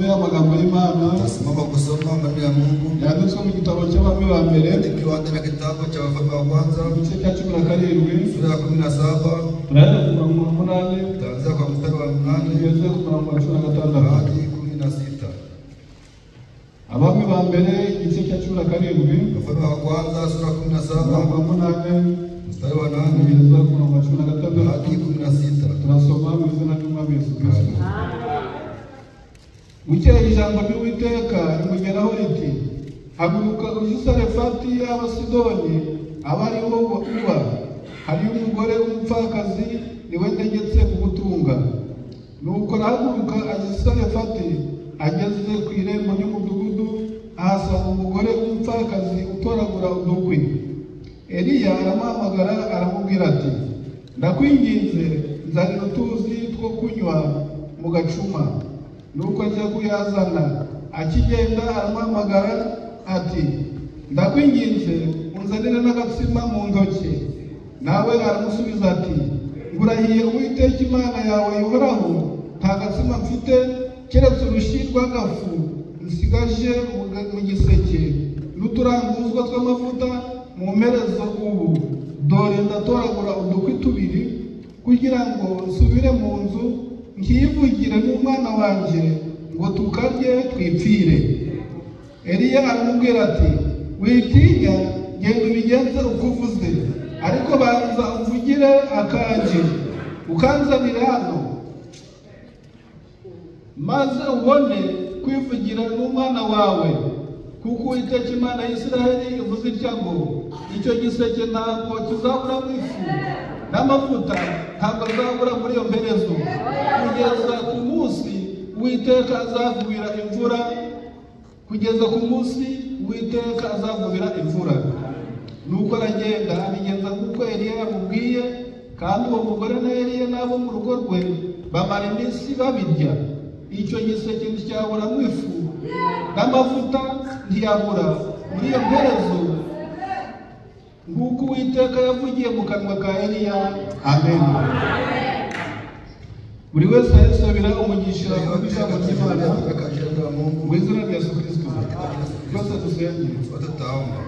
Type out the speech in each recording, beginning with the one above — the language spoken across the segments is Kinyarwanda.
dusome amagambo y'Imana. Tutasimama kusoma maneno ya Mungu yanditswe mu gitabo cy'Abami ba mbere, ikiwa ndani ya kitabu cha Wafalme wa kwanza igice cya 17, sura ya 17, turahera ku murongo wa 8 tutaanzia kwa mstari wa 8 tugeze ku murongo wa 16 hadi 16. Abami ba mbere igice cya 17, Wafalme wa kwanza sura ya 17 umurongo wa 8 mstari wa 8 kugeza ku murongo wa 16 hadi 16. Turasoma mu izina ry'Umwami Yesu Kristo. Bukeye ijambo ry'Uwiteka rimugeraho riti: haguruka ujye i Sarefati y'Abasidoni, abe ariho uba. Hariyo umugore w'umupfakazi, niwe ntegetse kugutunga. Nuko arahaguruka ajya i Sarefati. Ageze ku irembo ry'umudugudu ahasanga umugore w'umupfakazi utoragura udukwi. Eliya aramuhamagara aramubwira ati: ndakwinginze nzanira utuzi two kunywa mu gacuma. Nuko ajya kuyazana. Akigenda aramuhamagara ati: ndakwinginze unzanire n'agatsima mu ntoki. Nawe aramusubiza ati: ngurahiye Uwiteka Imana yawe ihoraho, nta gatsima mfite keretse urushyi rw'agafu nsigaje mu giseke n'uturanguzwa tw'amavuta mu mperezo. Ubu dore ndatoragura udukwi tubiri kugira ngo nsubire mu nzu nkivugire n'umwana wanjye ngo tukarye twipfire. Eliya aramubwira ati: witinya, genda ubigenze uko uvuze, ariko banza umvugire akanjye ukanzanire hano, maze ubone kwivugira n'umwana wawe. Kuko Uwiteka Imana y'Isiraheli ivuze itya ngo: icyo giseke ntabwo kizaburamo ifu n'amavuta ntabwo azabura muri iyo mperezo, kugeza ku munsi Uwiteka azavubira imvura, kugeza ku munsi Uwiteka azavubira imvura. Nuko aragenda abigenza nk'uko Eliya yamubwiye, kandi uwo mugore na Eliya n'abo mu rugo rwe bamara iminsi babirya. Icyo giseke nticyaburamo ifu n'amavuta ntiyabura muri iyo mperezo, nk'uko Uwiteka yavugiye mu kanwa ka Eliya. Amen. Buri wese ayisabira umugisha w'ijambo ry'Imana mu izina rya Yesu Kristo. Twese dusenge. Tutaomba.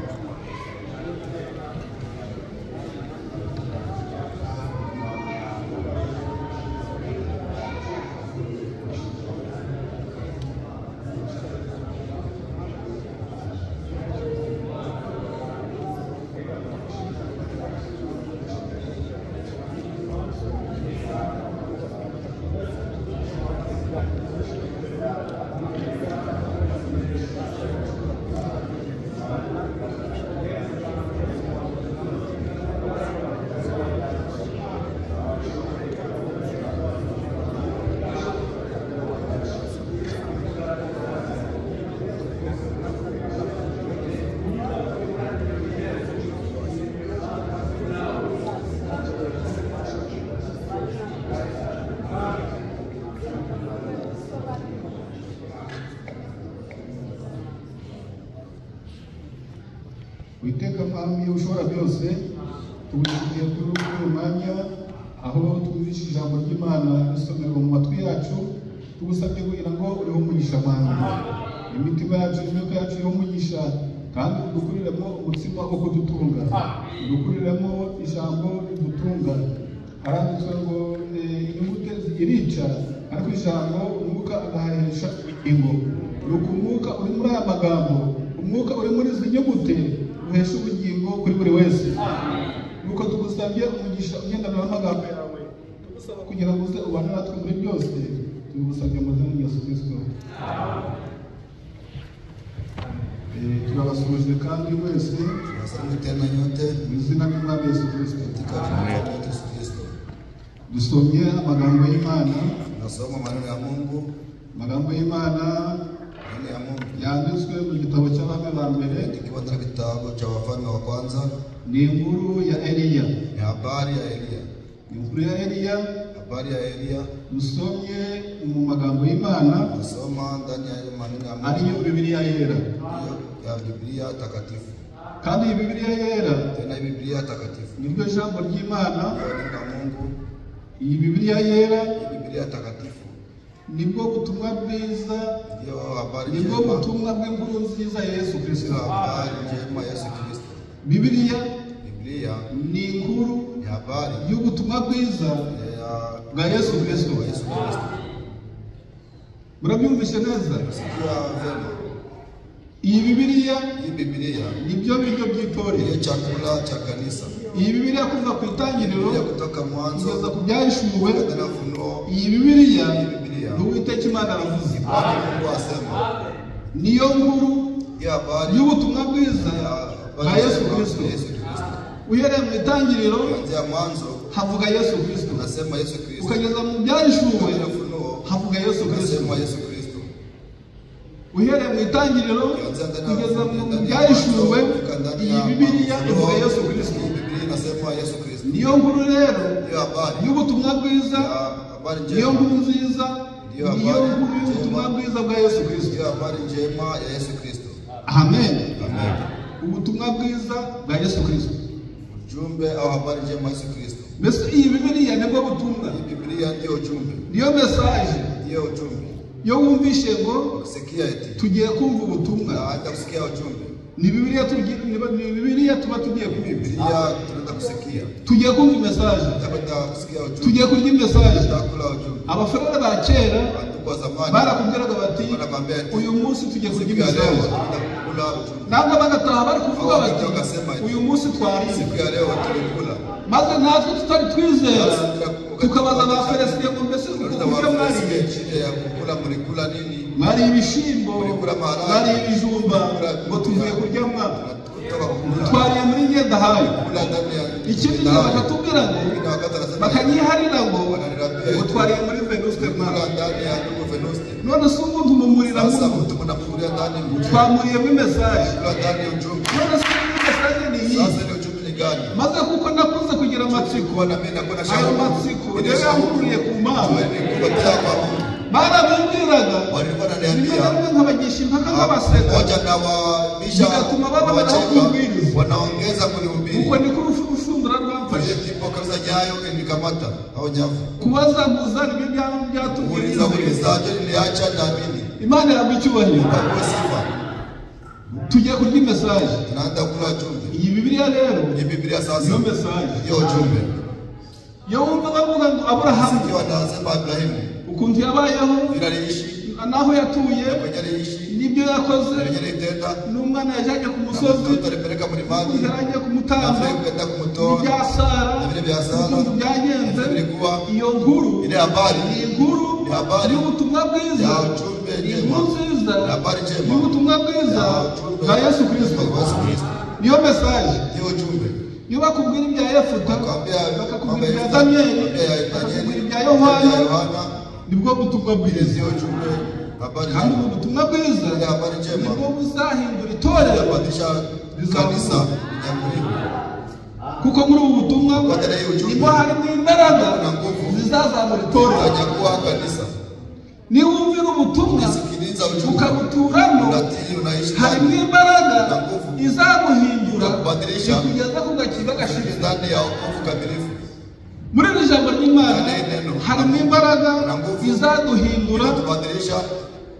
Uwiteka Mwami ushobora byose, tugushimiye kuri uyu mwanya aho twumvise ijambo ry'Imana risomerwa mu matwi yacu. Tugusabye kugira ngo uriho umugisha Mwami, imitima yacu n'imyuka yacu iriho umugisha, kandi udukuriremo umutsima wo kudutunga, udukuriremo ijambo ridutunga. Haranditswe ngo inyuguti irica, ariko ijambo umwuka agahesha ubugingo. Nuko umwuka uri muri aya magambo, umwuka uri muri izi nyuguti uhesha ubugingo kuri buri wese. Nuko tugusabye umugisha ugendana n'amagambo yawe, tugusaba kugira ngo uze ubane natwe muri byose. Tugusabye mu izina rya Yesu Kristo. Turabasuhuje kandi wese Tunasalimu tena nyote mu izina ry'Umwami Yesu Kristo. katika jina la Yesu Kristo. Dusomye amagambo y'Imana. Tunasoma maneno ya Mungu, Amagambo y'Imana maneno ya Mungu yanditswe mu gitabo cy'Abami ba mbere, ikiwa ndani ya kitabu cha Wafalme wa kwanza. ni inkuru ya Eliya. Ni habari ya Eliya, Ni inkuru ya Eliya habari ya Eliya. dusomye mu magambo y'Imana Tunasoma ndani ya maneno ya ariyo Mungu Bibiliya yera. ndiyo ya Biblia takatifu. Kandi iyi Bibiliya yera Tena hii Biblia takatifu niryo jambo ry'Imana. ndio neno la Mungu. Iyi Bibiliya yera Hii Biblia takatifu Nibwo butumwa bwiza, Ndio habari nibwo njema, butumwa bw'inkuru nziza ya Yesu Kristo. ndio habari njema ya Yesu Kristo. Bibiliya Biblia ni inkuru ni habari y'ubutumwa bwiza ya bwa Yesu Kristo. wa Yesu Kristo. Murabyumvise neza? Sikia vyema, Iyi Bibiliya hii Biblia nibyo biryo by'itorero. ndiyo chakula cha kanisa. Iyi Bibiliya kuva ku itangiriro Biblia kutoka mwanzo kugeza ku byahishuwe, hadi na Ufunuo, iyi Bibiliya Bibiliya. ni Uwiteka Imana aravuze. Bwana Mungu asema Niyo nkuru hii habari y'ubutumwa bwiza ya bwa habari Yesu njema Kristo. ya Yesu Kristo. Uhereye mu itangiriro Kuanzia mwanzo havuga Yesu Kristo, nasema Yesu Kristo, ukageza mu byahishuwe hadi na Ufunuo havuga Yesu Kristo. nasema Yesu Kristo. Uhereye mu itangiriro Kuanzia ndani ya kugeza mu ndani ya byahishuwe, mwanzo kufika ndani iyi ya Bibiliya Ufunuo, ivuga Yesu Kristo. hii Biblia inasema Yesu Kristo. Niyo nkuru rero Ndiyo habari y'ubutumwa bwiza, ya habari niyo njema, nkuru nziza, Ndiyo niyo habari nkuru y'ubutumwa njema. bwiza bwa Yesu Kristo. ndiyo habari njema ya Yesu Kristo. Amen. Amen. Ubutumwa bwiza bwa Yesu Kristo. Ujumbe au habari njema ya Yesu Kristo. Mbese iyi Bibiliya nibwo butumwa, Hii Biblia ndiyo ujumbe, niyo message. ndiyo ujumbe. Iyo wumvishe ngo Ukisikia eti tugiye kumva ubutumwa, naanza kusikia ujumbe, ni Bibiliya tugiye, ni Bibiliya tuba tugiye kumva. Biblia tunaenda kusikia, Tugiye kumva message, tunakwenda kusikia ujumbe, tugiye kurya message. tutakula ujumbe. Abafurere ba kera Wandugu wa zamani barakubwiraga bati wanakwambia eti uyu munsi tugiye kurya siku ya leo message, tunaenda kukula ujumbe, ntabwo bagataha bari kuvuga bati uyu munsi twariye, siku ya leo tulikula. maze natwe tutari twizera tukabaza ba Felesitiya ngo mbese uku Tunauliza kurya mwariye? Wafilisti, shida ya kukula, mlikula nini? Mwariye ibishimbo, Murikura maharage. mwariye ibijumba, ngo tuvuye kurya mwa Kutoka kukula twariye muri Ngendahayo. kula ndani ya Ikindi gihe bakatubwira ngo Wengine wakati anasema bakanyiharira ngo Wananiambia ngo twariye muri Venuste mwa. kula ndani ya ndugu Venuste. None se umuntu mumurira Sasa mu mtu mnamukulia ndani mjumbe, twamuriyemo imesaje. kula ndani ya ujumbe. None se imesaje ni iyi? Sasa ile ujumbe ni gani? Maze kuko nakunze kugira amatsiko, Kuwa na mimi nakuwa na ayo shauku. matsiko Ile rero shauku yankuriye ku Mana. nikupatia kwa Mungu. Barabimbwiraga Walikuwa rimwe wananiambia na rimwe nkabagisha impaka nkabaseka, moja na wabisha Bigatuma baba wacheka, banakuhubiri. wanaongeza kunihubiri. Uko niko urushundura rwamfashe. Ile tipo kabisa nyayo ilikamata au nyavu. Kubazaguza nibyo byatumye Uliza nizera. uliza, je, niliacha naamini. Imana ihabwa icyubahiro. Kwa sifa. Tugiye kurya imesaje. Tunaanza kula ujumbe. Iyi Bibiliya rero Ni Biblia sasa. niyo mesaje. Ndiyo ujumbe. Iyo wumva bavuga ngo Aburahamu Sikia wanasema Ibrahimu ukuntu yabayeho vile aliishi, naho yatuye kwenye aliishi, n'ibyo yakoze kwenye alitenda, n'umwana yajyanye ku na musozi mtoto alipeleka mlimani, ukuntu yari agiye na kumutamba vile kwenda kumtoa, n'ibya Sara na vile vya Sara, ukuntu byagenze, vile vilikuwa. iyo nkuru Ile habari ni inkuru ni habari y'ubutumwa bwiza, ya ujumbe ni njema, inkuru nziza ni habari njema y'ubutumwa bwiza ya ujumbe bwa Yesu Kristo. wa Yesu Kristo. Niyo mesaje. Ndiyo ujumbe. Iyo bakubwira ibya Yefuta, Wakwambia bakakubwira ibya mambo ya Daniyeli, Yefuta, ya bakakubwira Danieli, ibya ya Yohana, Yohana, nibwo butumwa ile bwiza. ndiyo ujumbe, habari Kandi njema. ubu butumwa bwiza Ile habari njema nibwo buzahindura itorero, inabadilisha kanisa linyakuliwe. kuko muri ubu butumwa Badala y'ujumbe, nibwo harimo imbaraga kuna nguvu zizazamura itorero. Tunanyakua kanisa. Niba wumvira ubutumwa Ukisikiliza ujumbe ukabuturamo, unatii, unaishi harimo ndani imbaraga na nguvu izaguhindura Itakubadilisha. ikugeza ku gakiza gashize. ndani ya wokovu kamilifu. Muri iri jambo ry'Imana Ndani y'ineno. harimo imbaraga Na nguvu. izaduhindura, Inatubadilisha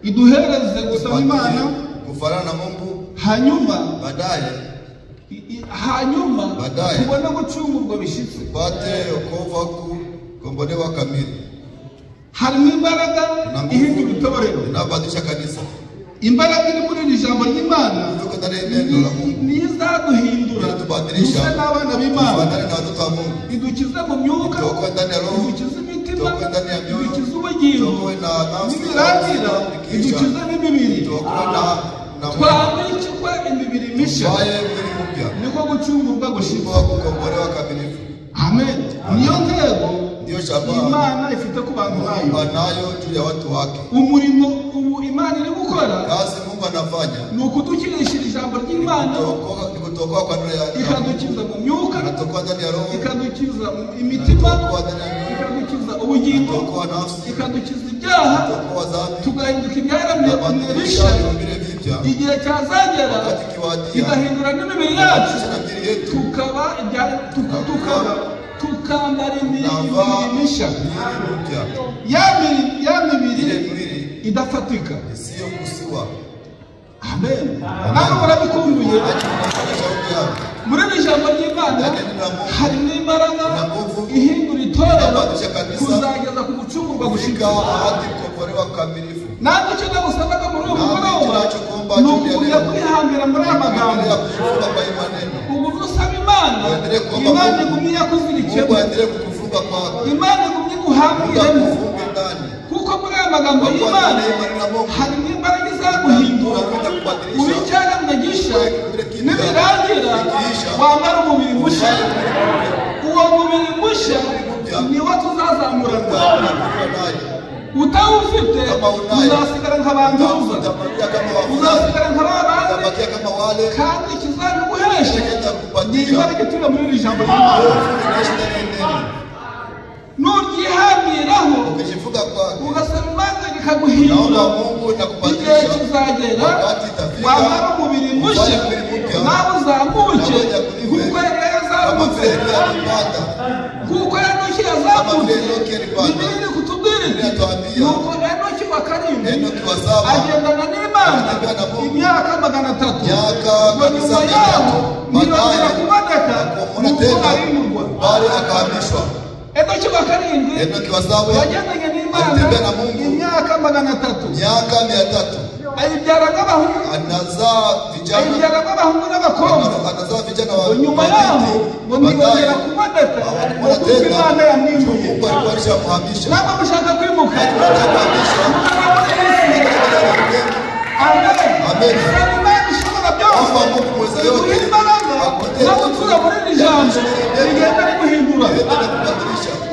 iduhereze gusaba Imana, kufanana na Mungu, hanyuma baadaye hanyuma Baadaye. tubone gucungurwa bishyitse. tupate wokovu wa kukombolewa kamili. Harimo imbaraga Na nguvu. ihindura itorero. Inabadilisha kanisa. Imbaraga iri muri iri jambo ry'Imana Tuko ndani ya neno la Mungu niyo izaduhindura Inatubadilisha. duse n'abana b'Imana, tufanane na watoto wa Mungu, idukize mu myuka, tuokoe ndani ya roho, idukize imitima, tuokoe ndani ya mioyo, idukize ubugingo, tuokoe na nafsi, nibirangira ikiisha, idukize n'imibiri, tuokoe na mwili, twambikwe imibiri mishya, tuvae mwili mpya, niko gucungurwa gushitse. kwa kukombolewa kamilifu. Amen. Niyo ntego Ndiyo shabaha Imana ifite ku bantu Mungu bayo. anayo juu ya watu wake. Umurimo ubu Imana iri gukora Kazi Mungu anafanya ni ukudukirisha ijambo ry'Imana, ni kutuokoa kwa neno ya Mungu, ikadukiza mu myuka, anatuokoa ndani ya roho, ikadukiza mu imitima, anatuokoa ndani ya mioyo, ikadukiza ubugingo, anatuokoa nafsi, ikadukiza ibyaha, anatuokoa dhambi, tugahinduka ibyaremwe anabadilisha bishya. viumbile vipya. Igihe cyazagera Wakati kiwadia, igahindura n'imibiri yacu, kisha na miili yetu tukaba tukaba tukambara imibiri tunavaa mishya, miili mpya, ya mibiri ile Idafatika Isiyogusiwa. Amen. Nawe murabikumbuye. Muri iri jambo ry'Imana harimo imbaraga ihindura itorero kuzageza ku gucungurwa gushika. Nanjye icyo ndagusabaga muri uyu mugoroba ni ukujya kwihambira muri aya magambo. Ubu usaba Imana, Imana igumye yakuzirikemo, Imana igumye iguhambiremo, kuko muri aya magambo y'Imana harimo imbaraga izaguhindura uri icyaremwe gishya. Nibirangira wambara umubiri mushya. Uwo mubiri mushya niwo tuzazamurana. Utawufite uzasigara nk'abanduza, uzasigara nk'abandi, kandi ikizabiguhesha ni imbaraga ituruka muri iri jambo ry'Imana. Nuryihambiraho ugasaba Imana ikaguhindura, igihe kizagera wambara umubiri mushya, nawe uzamuke kuko Eliya yazamutse, kuko Enoki yazamutse. Bibiliya iri kutubwira iti nuko Enoki wa karindwi agendana n'Imana imyaka 300, ngo nyuma yaho ntiyongera kuboneka nuko arimurwa. Enoki wa karindwi yagendanye n'Imana imyaka 300, ayibyara nk'abahungu, ayibyara nk'abahungu n'abakobwa. Nyuma yaho ngo ntiyongera kuboneka kuko Imana yamwimuye. Ntabwo mushaka kwimuka. Amen. Saba Imana ishobora byose iguhe imbaraga zo gutura muri iri jambo rigenda riguhindura.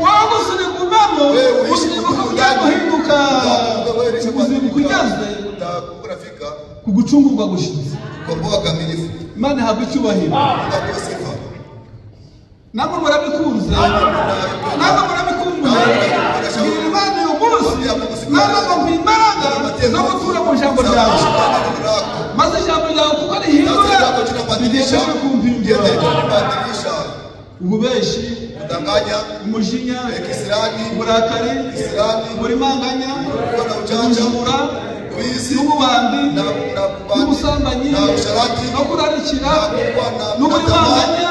Wowe gusa urigumamo, uzibuka ujya guhinduka, uzibuka ugeze ku gucungurwa gushize. Imana ihabwa icyubahiro. Namwe murabikunze, namwe murabikumbuye. Bwira Imana uyu munsi, namwe ngo imbaraga zo gutura mu ijambo ryawe, maze ijambo ryawe kuko rihindura rigenda rikumpindura. Ububeshi, umujinya, uburakari, uburimanganya, ubujura, n'ububandi, n'ubusambanyi, no kurarikira, n'uburimanganya.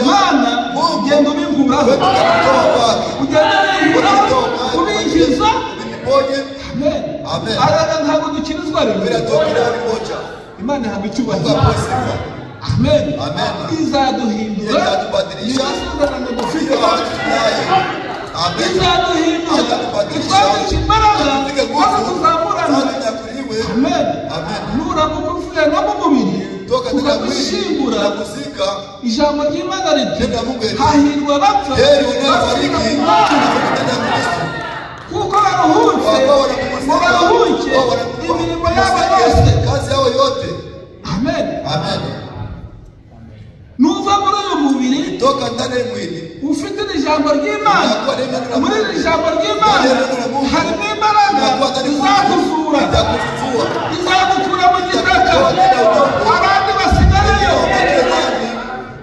Mana, ugenda ubinkuraho, ugenda ubinkuraho, ubinkiza. Amen. Arara ntabwo dukirizwa rimwe. Imana ihabwa icyubahiro. Amen. Izaduhindura, isezerano dufite. Izaduhindura, itwambike imbaraga maze tuzamurane. Amen. Nuramuka uvuye no mu mubiri tukagushingura, ijambo ry'Imana riti hahirwa abapfa bapfira mu Mana, kuko baruhutse, ngo baruhuke imirimo yabo yose. Amen. Nuva muri uyu mubiri ufite iri jambo ry'Imana, muri iri jambo ry'Imana harimo imbaraga izakuzura, izagukura mu gitaka, abandi basigayeyo.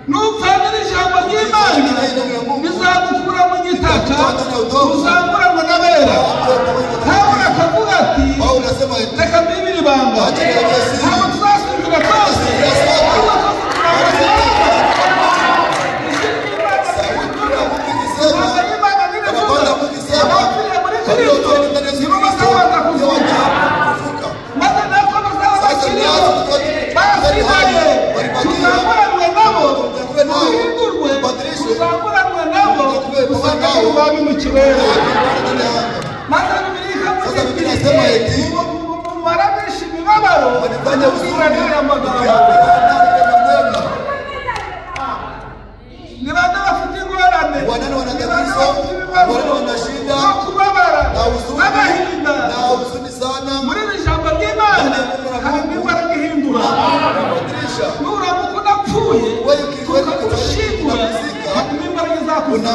Nupfa ijambo ry'Imana bizagukura mu gitaka, uzamuranwa n'abera. Pawulo akavuga ati reka mbibire ibanga, ntabwo tuzasinzira twese, ahubwo twese abapfiriye muri Kristo nibo bazabanza kuzuka, maze natwe bazaba bakiriho basigaye tuzamuranwe nabo, duhindurwe, tuzamuranwe nabo, dusanganire umwami mu kirere. Maze Bibiliya ikavuga iti mumaranishe imibabaro mubwirane aya magambo. Ni bande bafite ingorane, ni bande bafite ibibazo no kubabara n'agahinda? Muri iri jambo ry'Imana harimo imbaraga ihindura. Nuramuka unapfuye tukagushingura, harimo imbaraga izakuzura.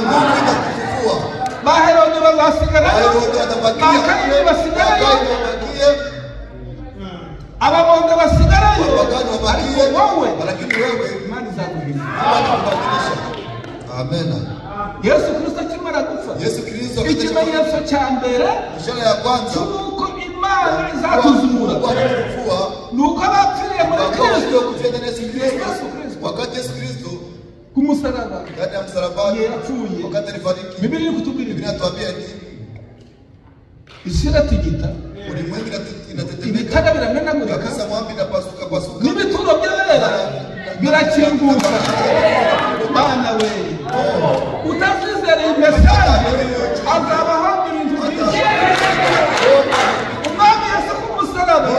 Ba Herode bazasigarayo, ba Kayini basigarayo, ababonga basigarayo, ariko wowe Imana izaguhindura. Amen. Yesu Kristo akimara gupfa, Yesu Kristo ikimenyetso cya mbere ishara ya kwanza cy'uko Imana Imana izatuzura Mungu anatufufua ni uko abapfiriye muri kwa Kristo kufia ndani ya Yesu Yesu Kristo. Kristo Wakati Yesu Kristo ku musaraba ndani ya msalabani, yapfuye wakati alifariki, Biblia iri kutubwira Biblia inatuambia eti isi iratigita ulimwengu inatetemeka ibitare biramenagurika kabisa, mwambi inapasuka pasuka, n'ibituro by'abera birakinguka. Bana we, utazizera iyi mesaje azabaho ibintu byinshi. Umwami Yesu ku musaraba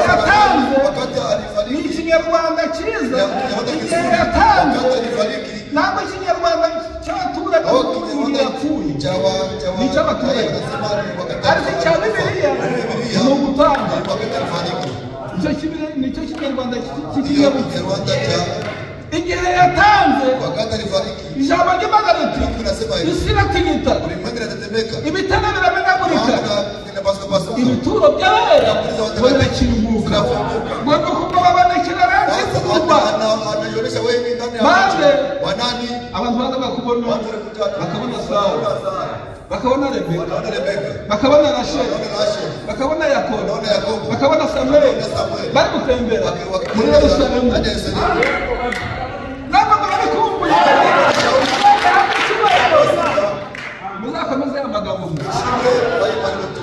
yatanze wakati ni alifariki ikinyarwanda cyiza. Kinyarwanda Igihe kizuri, yatanze wakati alifariki ntabwo ikinyarwanda cy'abaturage au umuntu Kinyarwanda yapfuye chawa chawa ni icy'abaturage, wanasema ni wakati ariko icya Bibiliya Biblia ni ugutanga. ni wakati alifariki. Icyo nicyo kinyarwanda Hiyo cy'ikinyabupfura. Kinyarwanda cha Igihe yatanze wakati alifariki, ijambo ry'Imana riti Mungu anasema hivi, isi iratigita ulimwengu inatetemeka, ibitare biramenagurika mwambi inapasuka pasuka, ibituro by'abera ngo birakinguka ngo ni uko babonekera benshi Sasa kuguma anaionyesha wengi ndani ya Bande. watu wanani abantu baza bakubona watu walikuja bakabona Sara, bakabona Rebeka, wanaona Rebeka, bakabona Rasheli, wanaona Rasheli, bakabona Yakobo, wanaona Yakobo, bakabona Samweli Samweli. bari gutembera muri wakitembea Yerusalemu. ndani ya Yerusalemu. Ntabwo bari kumbuye muzakomeze amagambo gusa. Shime kwa imani tu.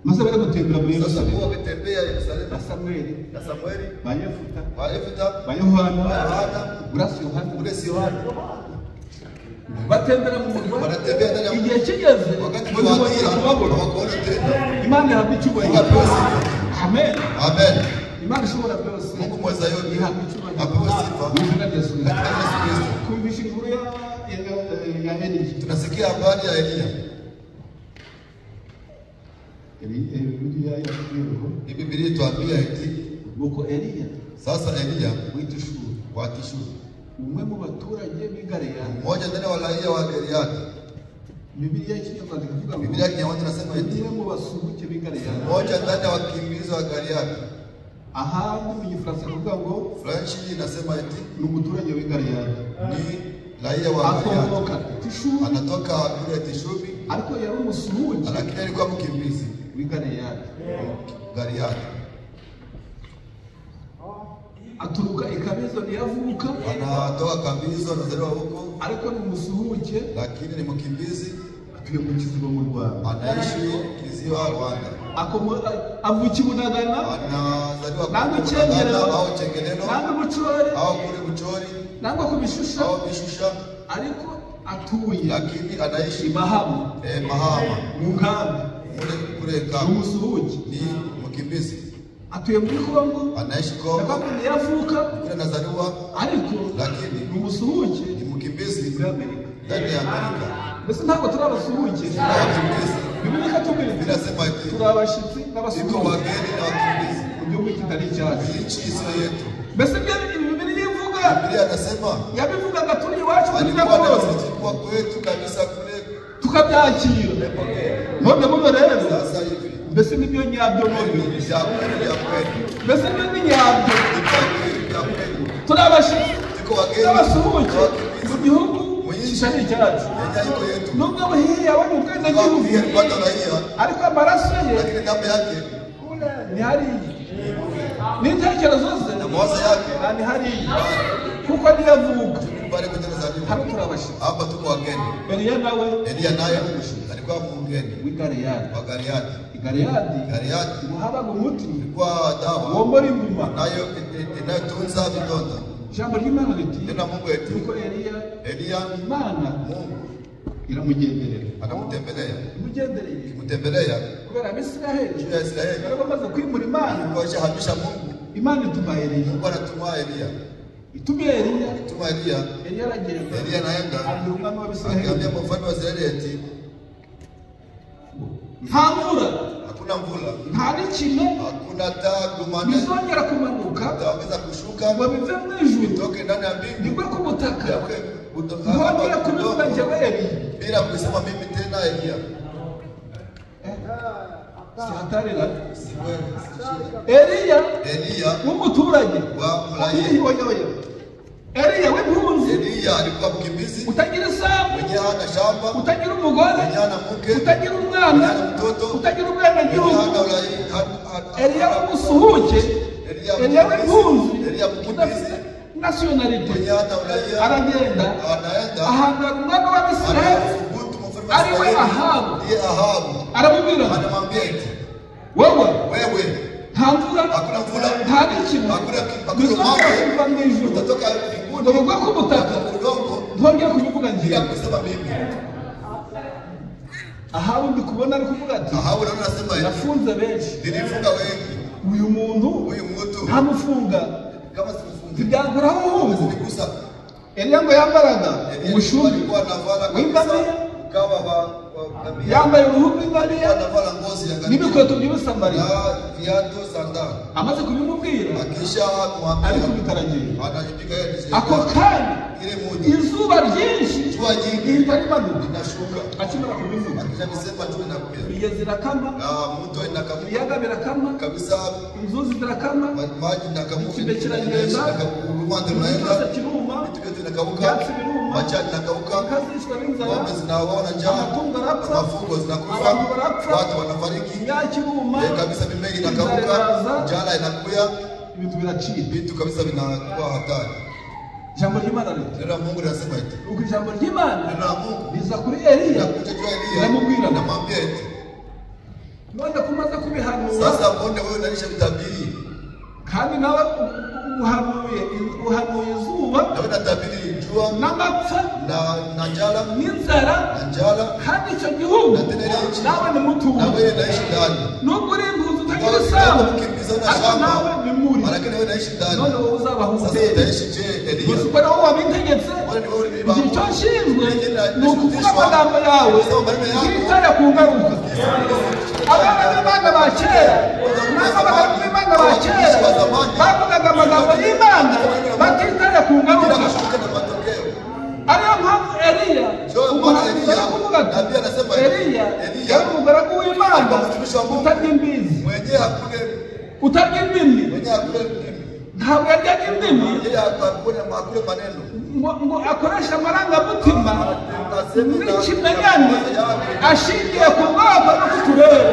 Maze bari gutembera muri Sasa Yerusalemu kuwa wakitembea Yerusalemu na Samweli na Samueli ba Yefuta wa Yefuta ba Yohana wa Yohana Urasi Yohana ule si Yohana batembera mu murwa. wanatembea ndani ya Igihe kigeze wakati ngo ntibongere wa kubabona. hawakuona tena. Imana ihabwa Mungu icyubahiro. apewe sifa. Amen. Amen. Imana ishobora byose Mungu mweza yote ihabwa icyubahiro apewe sifa mu izina rya Yesu Kristo. katika Yesu Kristo. Twumvishe inkuru ya Eliya. Tunasikia habari ya Eliya. Bibiliya yatubwiye ngo Hii Biblia ituambia eti nuko Eliya sasa Eliya w'Itishuri wa Tishuri, umwe mu baturage b'i Galeyadi. mmoja ndani ya walaia wa Giliadi. Bibiliya y'ikinyarwanda ikavuga ngo Biblia ya Kinyarwanda inasema eti umwe mu basuhuke b'i Galeyadi. mmoja ndani ya wakimbizi wa Giliadi. Ahandi mu gifaransa ikavuga ngo French inasema eti ni umuturage w'i Galeyadi ni raia wa Giliadi, akomoka Tishuri anatoka kule Tishubi, ariko yari umusuhuke lakini alikuwa mkimbizi w'i Galeyadi. Giliadi. Aturuka i Kabezo ntiyavuka Anatoka Kambizo, anazaliwa huko, ariko ni umusuhuke lakini ni mkimbizi, atuye mu Kiziba mu Rwanda. anaishi Kiziba, Rwanda. Avuka i Bunagana Anazaliwa nangwa kule Cyengerero Bunagana au Chengerero nangwa Bucori au kule Buchori nangwa ku Bishusha au Bishusha, ariko atuye lakini anaishi i Mahama Mahama mu nkambi kule kule ni kambi, umusuhuke ni mkimbizi, atuye muri Kongo anaishi Kongo ndavuga ntiyavuka kule anazaliwa, ariko lakini ni umusuhuke ni mkimbizi muri Amerika. ndani ya Amerika. Mbese ntabwo turi abasuhuke? Na wakimbizi, Bibiliya ikatubwira iti Biblia inasema hivi, turi abashyitsi iko n'abasuhuke wageni na wakimbizi, mu gihugu kitari icyacu. nchi isiyo yetu. Mbese ibyo Bibiliya ivuga Biblia anasema yabivugaga turi iwacu kuri alikuwa gakondo na tulikuwa kwetu kabisa kule, tukabyakira. None buno rero sasa hivi mbese nibyo nyabyo none ni vya kweli, vya kweli, mbese nibyo ni nyabyo ni vya kweli, vya kweli. turi abashyitsi Tuko wageni n'abasuhuke na wakimbizi mu gihugu kitari icyacu. yenye iko yetu. Nubwo buhiye yabonye ubwenegihugu Kwa alipata raia, ariko amaraso ye lakini damu yake ni hariya n'intekerezo ze na mawazo yake ni hariya kuko niyo avuka. pale kwenye anazaliwa. Hano turi abashyitsi. Hapa tuko wageni. Eliya nawe Eliya naye alikuwa mgeni w'i Galeyadi. wa Galiadi. I Galeyadi Galiadi ngo habaga umuti ilikuwa dawa womora inguma. nayo inayotunza vidonda. Ijambo ry'Imana riti Neno la Mungu eti nuko Eliya Eliya Imana Mungu iramugenderera anamtembelea, imugendereye kumtembelea kubera Abisiraheli juu ya Israeli. bari bamaze kwimura Imana. Mungu alishahamisha Mungu, Imana ituma Eliya Mungu anatuma Eliya, itumiye Eliya. tuma Eliya. Eliya aragenda Eliya anaenda abwira umwami w'Abisiraheli akiambia mfalme wa Israeli eti nta mvura hakuna mvula, nta n'ikime hakuna taa gumane bizongera kumanuka itaweza kushuka ngo bive mu ijuru itoke ndani ya mbingu bigwe ku butaka yake ntongere kubivuga njyewe Eliya. bila kusema mimi tena Eliya. Sihatarira Si wewe, si shida. Eliya Eliya w'umuturage wa mraia oya oya Eliya w'impunzi, Eliya alikuwa mkimbizi, utagira isambu, mwenye hana shamba, utagira umugore, mwenye hana mke, utagira umwana, mwenye hana mtoto, utagira mwenye hana ubwenegihugu, uraia. Eliya w'umusuhuke, Eliya Eliya w'impunzi, Eliya mkimbizi, udafite nationality, mwenye hana uraia, aragenda anaenda ahangara umwami w'Abisirayeli anathubutu mfalme wa ari we Israeli, Ahabu, ndiye Ahabu. aramubwira ati, Anamwambia eti wowe wewe, nta mvura, hakuna mvula, nta n'ikime hakuna hakuna bizongera umande kuva mu ijuru utatoka ngo mbinguni bigwe ku butaka, udongo ntongere kubivuga bila ngiye. kusema mimi. Ahabu ndi kubona ari kuvuga ati Ahabu naona anasema eti nafunze benshi, nilifunga wengi, uyu muntu huyu mtu ntamufunga kama simfungi ntibyankoraho umuhungu. nigusa. Eliya ngo yambaraga Eliya umushumi alikuwa anavala kabisa w'ingamiya, kama wa ngamia, yambaye uruhu rw'ingamiya alikuwa anavala ngozi ya ngamia n'ibikweto by'ubusamariya. na viatu sandali. Amaze kubimubwira Akisha kumwambia arikubita aragenda. anajipiga yeye Ako kanya ile muda izuba ryinshi jua jingi rihita rimanuka. linashuka. Akimara kubivuga Akisha visema jua inakuja imigezi irakama, na mto inakamuka ibiyaga birakama, kabisa, inzuzi zirakama, maji inakamuka, Ikime kiragenda, umande ikintu unaenda, cyose kiruma, vitu vyote vinakauka, ibyatsi biruma, majani inakauka, inka zicwa n'inzara, ng'ombe zinawaona njaa, amatungo arapfa, mafugo zinakufa, abantu barapfa, watu wanafariki. imyaka iruma, Kabisa mimea inzara inakauka, iraza, njala inakuya, ibintu biracika. vitu kabisa vinakuwa hatari. Ijambo ry'Imana riti Neno la Mungu linasema eti, uko ijambo ry'Imana neno la Mungu riza kuri Eliya linakuja juu ya Eliya, Linamubwira. linamwambia eti, none ko umaze kubihanura sasa mbone wewe unalisha kutabiri, kandi nawe uhanuye uhanuye izuba na wewe unatabiri jua n'amapfa na njala n'inzara, na njala, kandi icyo gihugu na tena ile nchi nawe ni na mutuye, wewe unaishi ndani. nubwo uri impunzi utagira isambu, Ukimbiza na ariko shamba, nawe ni muri, lakini wewe unaishi ndani. none wowe uzabaho Sasa utere. utaishi je, Eliya? Gusa uko nawe wabintegetse, Wale ni wewe igihe icyo nshinzwe ni ukuvuga Nilishwa. amagambo yawe ntitare ku ngaruka. Abana b'Imana ba kera n'abagaragu b'Imana ba kera bavugaga amagambo y'Imana batitaye ku Bila ngaruka. kushughulika na matokeo. Ariyo mpamvu Eliya umuhanuzi ari kuvuga ati Nabii anasema hivi, Eliya Eliya yari umugaragu w'Imana alikuwa mtumishi wa Mungu utarya imbizi, mwenyewe hakule, utarya indimi, mwenyewe hakule ndimi, ntabwo yaryaga indimi yeye hakule maneno ngo akoreshe amarangamutima Aseme na- n'ikimenyane yake. ashingiye ku bwoko no ku turere.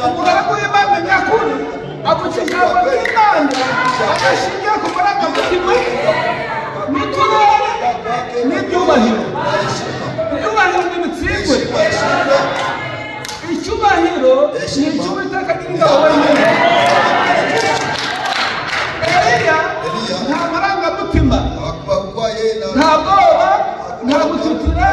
Umugaragu w'Imana nyakuri avuga ijambo ry'Imana adashingiye ku marangamutima n'uturere n'ibyubahiro. Na heshima. Ibyubahiro n'imitsindwe, Heshima, heshima. icyubahiro ni icy'Uwiteka Nyiringabo wenyine. Eliya nta marangamutima, Hakuwa yeye na nta bwoba, nta gututira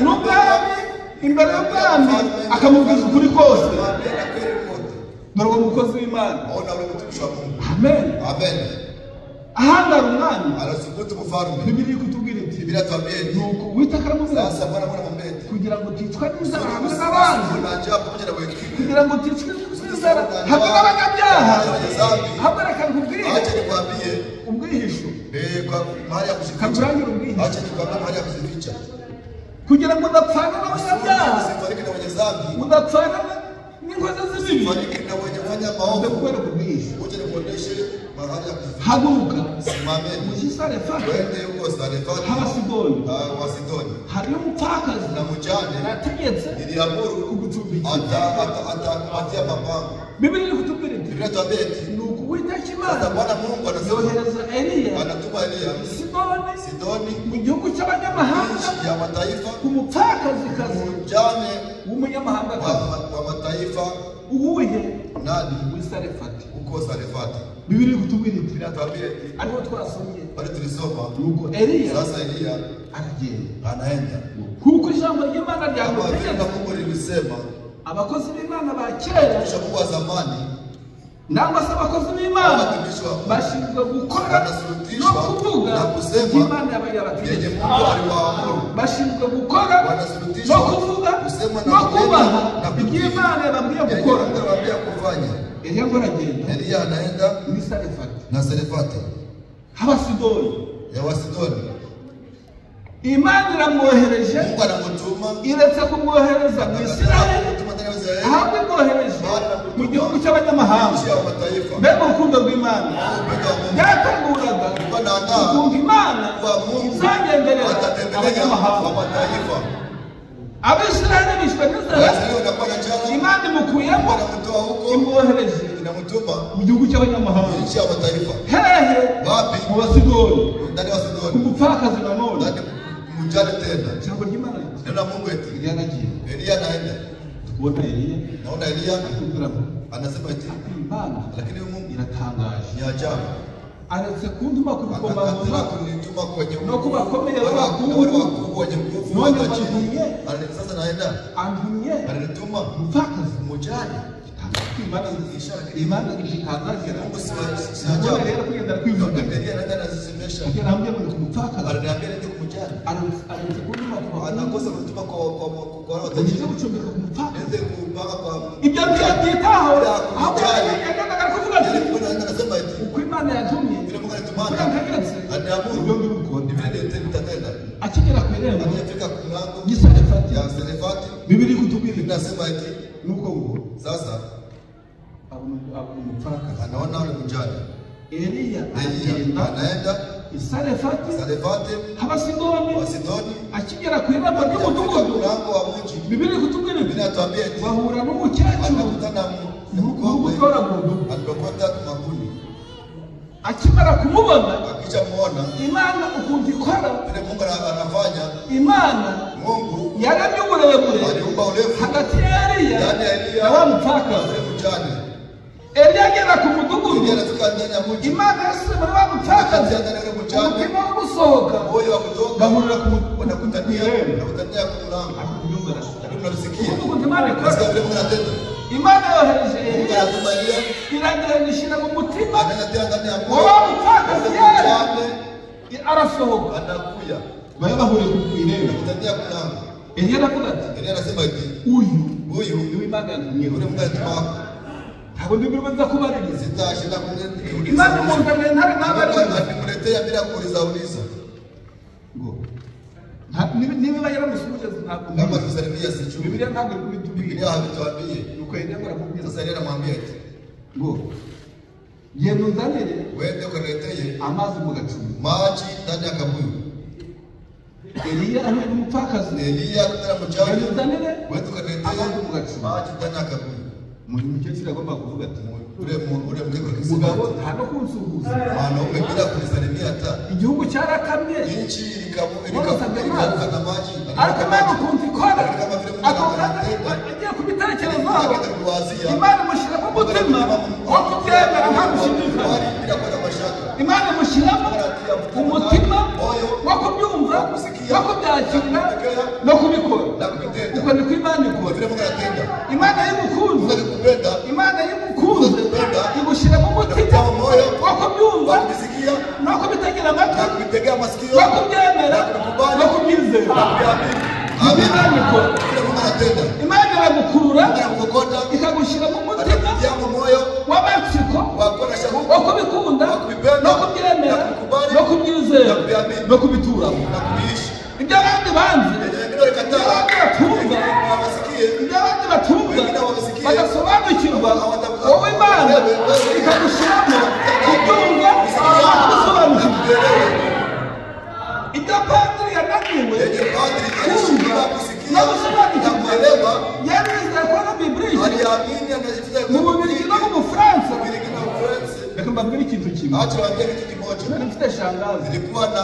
n'ubwami, imbere y'ubwami akamubwiza ukuri kose. Mwambie na kweli kote. Dore uwo mukozi w'Imana, Ona ule mtumishi wa Mungu. amen. Amen. Ahangara umwami, Anathubutu mfalme. Bibiliya ikutubwira iti Biblia tuambie eti, nuko Uwiteka aramubwira ati, sasa Bwana Mungu anamwambia eti, kugira ngo uticwa n'inzara hamwe n'abandi, na njaa pamoja na wengine. kugira ngo uticwe n'inzara hamwe n'abanyabyaha, hamwe reka nkubwire Acha nikwambie ubwihisho, kwa mahali ya kujificha. kakurangira ubwihisho, Acha nikwambie mahali ya kujificha. kugira ngo udapfana n'abanyabyaha, Usifariki na wenye dhambi, udapfana n'inkozi z'ibibi, usifariki na wenye kufanya maovu. ndakwereka ubwihisho. Uje nikuoneshe mahali ya kujificha. Haguruka Simameni. mujyi Sarefati Wende huko Sarefati h'Abasidoni, wa Sidoni hariyo umupfakazi na mjane nategetse niliamuru kugucumbikira. atakupatia mapango. Bibiliya iri kutubwira iti Biblia tuambie eti nuko Uwiteka sasa Imana Bwana Mungu anasema yohereza Eliya anatuma Eliya Sidoni Sidoni, mu gihugu cy'abanyamahanga, nchi ya mataifa, ku mupfakazikazi mjane w'umunyamahangakazi wa mataifa uwuhe nani w'i Sarefati. huko Sarefati. Bibiliya iri kutubwira iti Biblia tuambie eti ariho twasomye bali tulisoma nuko Eliya sasa Eliya aragenda anaenda kuko ijambo ry'Imana kama vile ryamutegetse. Mungu lilisema. Abakozi b'Imana ba kera Kisha Mungu wa zamani nangwa se abakozi b'Imana watumishi wa Mungu bashinzwe gukora no wanasurutishwa kuvuga na kusema ibyo Imana yaba yenye yabategetse. Mungu aliwaamuru. Bashinzwe gukora no Wanasurutishwa kuvuga kusema na no kubaha kutenda na ibyo kutii Imana yababwiye yenye gukora. Mungu aliwaambia kufanya. Eliya ngo aragenda Eliya anaenda muri Sarefati na Sarefati h'Abasidoni, ya Wasidoni. Imana iramwohereje, Mungu anamtuma iretse kumwohereza mu Isirayeli, anamtuma tena Israeli, ahubwo imwohereje bali mu gihugu namtuma cy'abanyamahanga. nchi ya mataifa. Mbega urukundo rw'Imana! Upendo wa Mungu Byarateguraga ulikuwa naandaa ukuntu Imana kuwa Mungu izagenderera atatembelea abanyamahanga. wa mataifa. Abisirayeli bishwe n'inzara, Waisraeli wanakuwa na njala, Imana imukuyemo, wanamtoa huko, imwohereje inamtuma mu gihugu cy'abanyamahanga. nchi ya mataifa. Hehe? Wapi? Mu Basidoni, Ndani ya ku Sidoni, mupfakazi nanone. ndani mjane tena. Ijambo ry'Imana riti Neno la Mungu eti Eliya aragiye. Eliya anaenda. Tukubona Eliya Naona Eliya akubwira ngo anasema eti, Imana lakini huyu Mungu iratangaje, ni ajabu. aretse kuntuma ku Anakatala bikomangoma kunituma kwenye no ku bakomeye wale b'abakungu, wakubwa wenye nguvu none watajiri. bantumye, Sasa naenda, antumye ananituma umupfakazi. mjane. Imana igitangaje. Mungu si si Ubona ajabu. rero kugenda kwivuga. Eliya anaenda anazisemesha. Agera hamwe ngo ku mupfakazi, Ananiambia niende kumjane. aretse kuntuma ku bakungu, Anakosa kunituma kwa wale ngo watajiri. nje gucumbika ku mupfakazi. Niende kupanga kwa Ibyo ntibyitaho, ahubwo yagendaga ari kuvuga ati Nilikuwa naenda nasema eti uko Imana yatumye vile Mungu kugira alitumana ntegetse, aniamuru ibyo ngibyo ni vile nitatenda. Akigera ku irembo Aliyefika kwa mlango ry'Isarefati, ya Sarefati, Bibiri kutubwira inasema eti nuko ngo sasa abona umupfakazi. anaona yule mjane. Eliya Eliya aragenda anaenda Isarefati Sarefati h'Abasidoni. wa Sidoni. Akigera ku irembo Aliyefika ry'umudugudu, mlango wa mji, Bibiri kutubwira iti Biblia inatuambia eti bahura n'umukecuru anakutana na mkongwe gutoragura udubu. alilokota makuni. Akimara kumubona, Akishamuona Imana ukuntu ikora, vile Mungu anafanya, Imana Mungu yaremye uburebure aliumba urefu hagati ya Eliya ndani ya Eliya na wa na mupfakazi. yule mjane. Eliya agera ku mudugudu, Eliya anafika ndani ya mji, Imana yasize muri wa mupfakazi akatia ndani ya yule mjane umutima wo gusohoka, moyo wa kutoka, bahurira ku wanakutania irembo. wanakutania kwa mlango. Lakini mnamsikia, Ukuntu Imana ikora, nasikia vile Mungu anatenda. Imana yohereje Mungu Eliya, anatuma Eliya, iragenda ishyira mu mutima anaenda tena ndani ya wa moyo wa mupfakazi yule yari mjane, arasohoka, anakuya bari bahuriye ku irembo. wanakutania kwa mlango. Eliya aravuga ati Eliya anasema hivi, uyu huyu niwe Imana yantumyeho. yule Mungu alituma wako, Ntabwo ndibwirwa nza kubaririza. sitashinda kuniuliza. Imana imuzaniye ntare n'abaririza Animletea bila kuuliza uliza. ngo niba yaramusubije ntabwo Kama mbizi. tusalimia sijui. Bibiliya ntabwo iri kubitubwira. Biblia havituambie. Nuko Eliya ngo aramubwira Sasa Eliya anamwambia eti, ngo genda unzanire uende ukaniletee amazi mu gacuma. maji ndani ya kabuyu. Eliya ahuye n'umupfakazi, Eliya akutana genda mjane, unzanire uende ukaniletee amazi mu gacuma. maji ndani ya kabuyu. Umukecuru agomba kuvuga ati Ule mkekuru akisema umugabo eti, nta no kunsuhuza, mwanaume bila kunisalimia hata igihugu cyarakamye, nchi warasabye amazi. ilikauka na maji. Ariko Imana ukuntu ikora, Kama vile Mungu ako kanya anatenda, agiye kubitekerezaho, akaenda kuwazia Imana imushyiramo umutima wo kubyemera nta gushidikanya. bila kuwa na mashaka. Imana imushyiramo umutima wo kubyumva, wo kubyakira no kubikora. Na kuvitenda. Uko niko Imana Kwa ikora. vile Mungu anatenda. Imana Mungu y'umukunzi, akikupenda, Imana y'umukunzi igushyiramo umutima wo kubyumva wa kuvisikia no kubitegera amatwi, na kuvitegea masikio no kubyemera na kuvikubali no kubyizera. na kuviamini. Niko Amen. Imana ikora. Vile Mungu anatenda. Imana iragukurura, Mungu anakukokota, ikagushyiramo umutima anakutia moyo w'amatsiko wa kuwa na shauku wo kubikunda kubipenda, no kubyemera na kubikubali, no kubyizera na kubiamini. no kubituramo. na kuviishi. Ibyo abandi banze, Yenye wengine ibyo walikataa, abandi batumva, wengine hawasikie, ibyo abandi batumva Wengine hawasikie, badasobanukirwa, wowe Imana ikagushyiramo kubyumva no kubisobanukirwa. kuvielewa. Ibyo padiri yananiwe Yenye padri kumva alishindwa no kusikia na gusobanukirwa, kuelewa, yarizera ko na bibilike aliamini anajifunza mu Bubiligi no mu Bufaransa. Ubirigi na Ufaransa. Reka mbabwire ikintu kimwe. Acha waambie kitu kimoja. Nari mfite shangazi, Nilikuwa na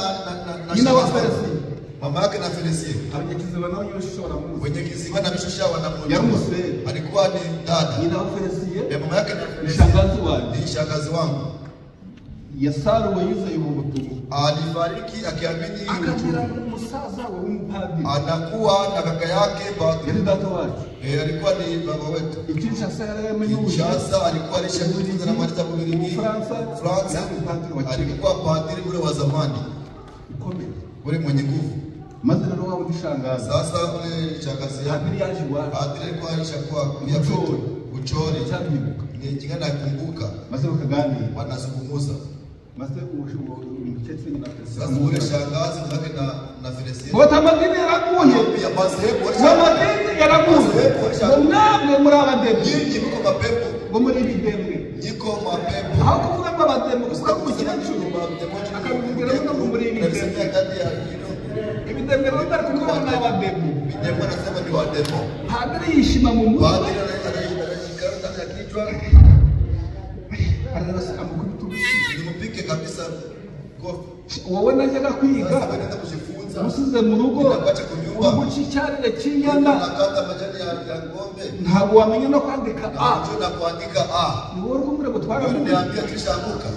Nyina wa shangazi. Felicien. Mama yake na Felicien. Abanyakiziba nabo nyine baramuzi. Wenye kiziba na mishusha wanamjua. Yari umusere. Alikuwa ni dada. Nyina wa Felicien Ya mama yake na ni Felicien shangazi wanjye. ni shangazi wangu. Yasaruwe yizeye ubu butumwa, Alifariki akiamini hii akagira ujumbe. umusaza we w'umupadiri, Anakuwa na kaka yake padri. yari data wacu. Alikuwa ni baba wetu. I Kinshasa yari yamenye Kinshasa alikuwa alishajifunza na maliza Ubelgiji. Ufaransa, Fransa yari umupadiri wa kera alikuwa padri ule wa zamani, ukomeye. ule mwenye nguvu. Maze rero wa wundi shangazi, Sasa ule shangazi yake padiri yaje iwacu, padri alikuwa alishakuwa kuja Uchori. kwetu Uchori. Cyabyibuka, Ni jingana nakumbuka maze bakaganira. wanazungumza. Maze umukecuru na Sasa ule shangazi zake na Felicien. Bota amadini yaraguye. Pia madhehebu amadini yaraguye. Ngo namwe muri abadembe. Nyinyi mko mapepo. Ngo muri ibidembe. Niko mapepo. Aho kuvuga ngo abadembe kuvuga ngo umukecuru akabibwira ngo muri ibidembe. Ibidembe rero bari kuvuga ngo ni abadembe. Bidembe anasema ni wademo. Padiri yishima mu mutwe. Padiri anashika ndani ya kichwa. Ararasa amukubita. Nimupike kabisa kofi. Wowe najyaga kwiga. Sasa nenda kujifunza. Usize mu rugo. Ninakuacha kunyumba. Ugucicyarire cy'inyana. Nakata majani ya ng'ombe. Ntabwo wamenya no kwandika A. Ntabwo na kuandika A. Ni wowe uri ngo twaraguye. Niambia tulishaanguka.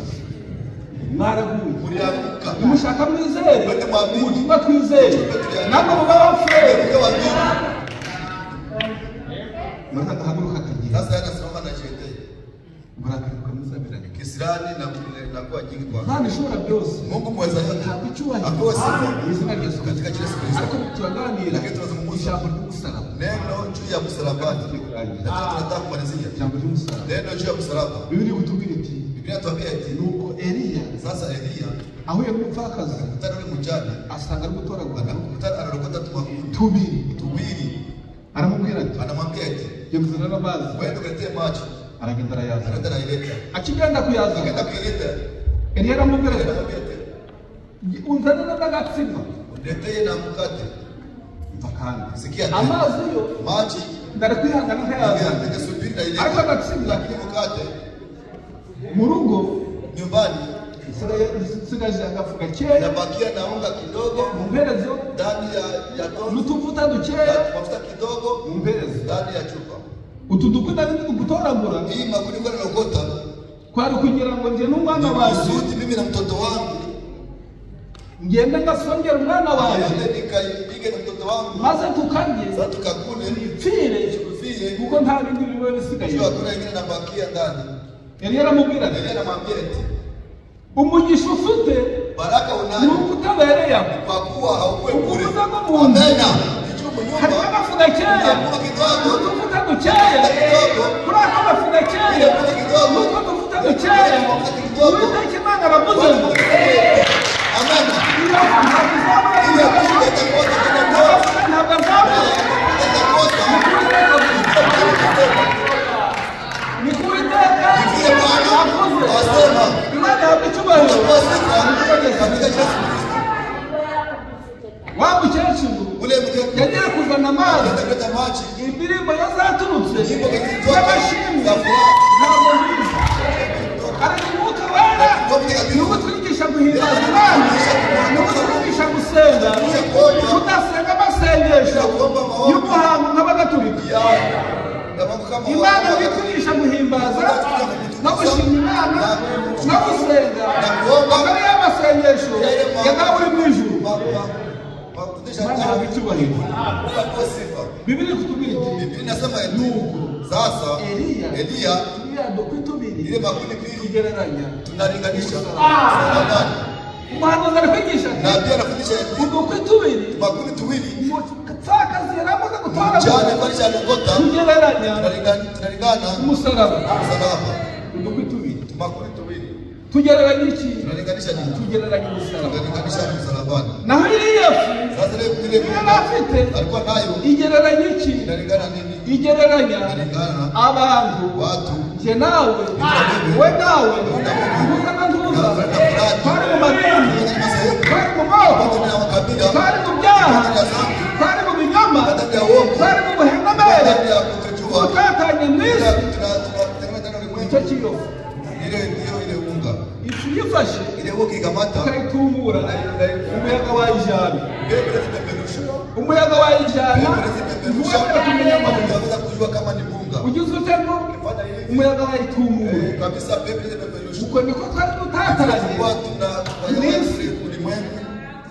Mwaraguye. Mlianguka. Nimushaka mwizere. Ubutumwa twizere. Namwe muba bafere. Martha akahaguruka akagenda. Sasa anasimama na jete. Uburakari bukamuzabiranya. Kisirani na kuwa nyingi kwa. Imana ishobora byose. Mungu mweza yote. Ahabwe icyubahiro. Apewe sifa. Mu izina rya Yesu Katika jina la Yesu Kristo. Ariko turaganira Lakini tunazungumza ijambo ry'umusaraba. Neno juu ya msalabani. Lakini tunataka kumalizia. Ijambo ry'umusaraba. Neno juu ya msalaba. Bibiliya ikutubwira iti Biblia inatuambia eti nuko Eliya sasa Eliya ahuye n'umupfakazi akutana ule mjane asanga ari gutoragura anakutana analokota tumakundi tubiri aramubwira ati anamwambia eti jya kuzana n'amazi wewe uletee maji. Aragenda arayazana. Anaenda anaileta. Akigenda kuyazana Akaenda kuileta. Eliya aramubwira ati Anamwambia eti unzanire n'agatsima. uniletee na mkate. Umva kandi Sikia tena. amazi yo Maji ndari kwihangana nkayazana ningesubiri na ariko ileta. agatsima Lakini mkate mu rugo nyumbani nsigaje agafu gakeya nabakia na unga kidogo mu mperezo ndani ya tozi n'utuvuta dukeya na mafuta kidogo mu mperezo ndani ya chupa. utu dukwi nari ndi gutoragura Hii makundi kwa nalokota kwari kugira ngo njye n'umwana ni wanjye kusudi mimi na mtoto wangu ngende ngasongera umwana wanjye niende nikaipige na mtoto wangu maze tukarye sasa tukakule twipfire tukufie kuko nta bindi biba bisigaye juu hakuna ingine nabakia ndani. Eliya aramubwira ati Eliya anamwambia eti umugisha ufite baraka ni unayo uko utabereye aho kwa kuwa haukuwe bure. Ukuvuga ngo mu nzu Amena. Ikiwa mu harimo nyumba agafu gakeya Hakuna kidogo n'utuvuta dukeya kuri ako gafu gakeya n'utwo tuvuta dukeya Uwiteka Imana aravuze ngo Amena. iyo ntabwo izabura Ile kusudi itakosa tena toa. ntabwo azabura Itakosa. Ni ku Uwiteka Vile Bwana avuze asema Imana ihabwa icyubahiro kwa sifa katika jina la Yesu Kristo. Wa mukecuru Ule mke yagiye kuzana amazi akaenda kuleta maji indirimbo yazaturutse nyimbo zilitoka z'amashimwe za furaha ntabwo nziza ariko umwuka wera ni uwo twigisha guhimbaza Imana ni uwo twigisha gusenga tudasenga amasengesho y'umuhango nk'abagatulika ya ya mambo kama Imana bitwigisha guhimbaza no gushima Imana no gusenga akaba ari amasengesho ya Dawe uri mu ijuru mafundisho Imana ihabwa icyubahiro kwa sifa. Bibiliya ikutubwira iti Biblia inasema eti Nuko sasa Eliya Eliya turiya dukwi tubiri ile makundi mbili tugereranya tunalinganisha msalabani. umuhanuzi ari kwigisha ati Nabii anafundisha eti udukwi tubiri makundi tuwili umupfakazi yari amaze mjane gutoragura kwa alokota tugereranya tunalingana umusaraba msalaba. udukwi tubiri Makundi tuwili tugereranya iki tunalinganisha nini? tugereranya umusaraba Tunalinganisha msalabani. naho iriya fu Sasa ile ile iyo yari afite alikuwa nayo igereranya iki inalingana nini? igereranya Inalingana abantu watu njye nawe we nawe ntuza na ntuza twari mu madini twari mu moko watu na makabila twari mu byaha ndani ya dhambi twari mu binyoma ndani ya uongo twari mu buhengamere ndani ya kutojua tutatanye mu isi tunatengeneza tena icyo ulimwengu kiyofu ile ndio ile unga ifu uyifashe ile unga ikamata ukayitumura umuyaga wayijana pepo zitapeperusha umuyaga wayijana pepo zitapeperusha ntiwemera kumenya ngo ni utaweza kujua kama ni bunga ugize ute ngo fanya hivi umuyaga wayitumura kabisa pepo zitapeperusha uko niko twari dutatanye kwa tuna Nisi. ulimwengu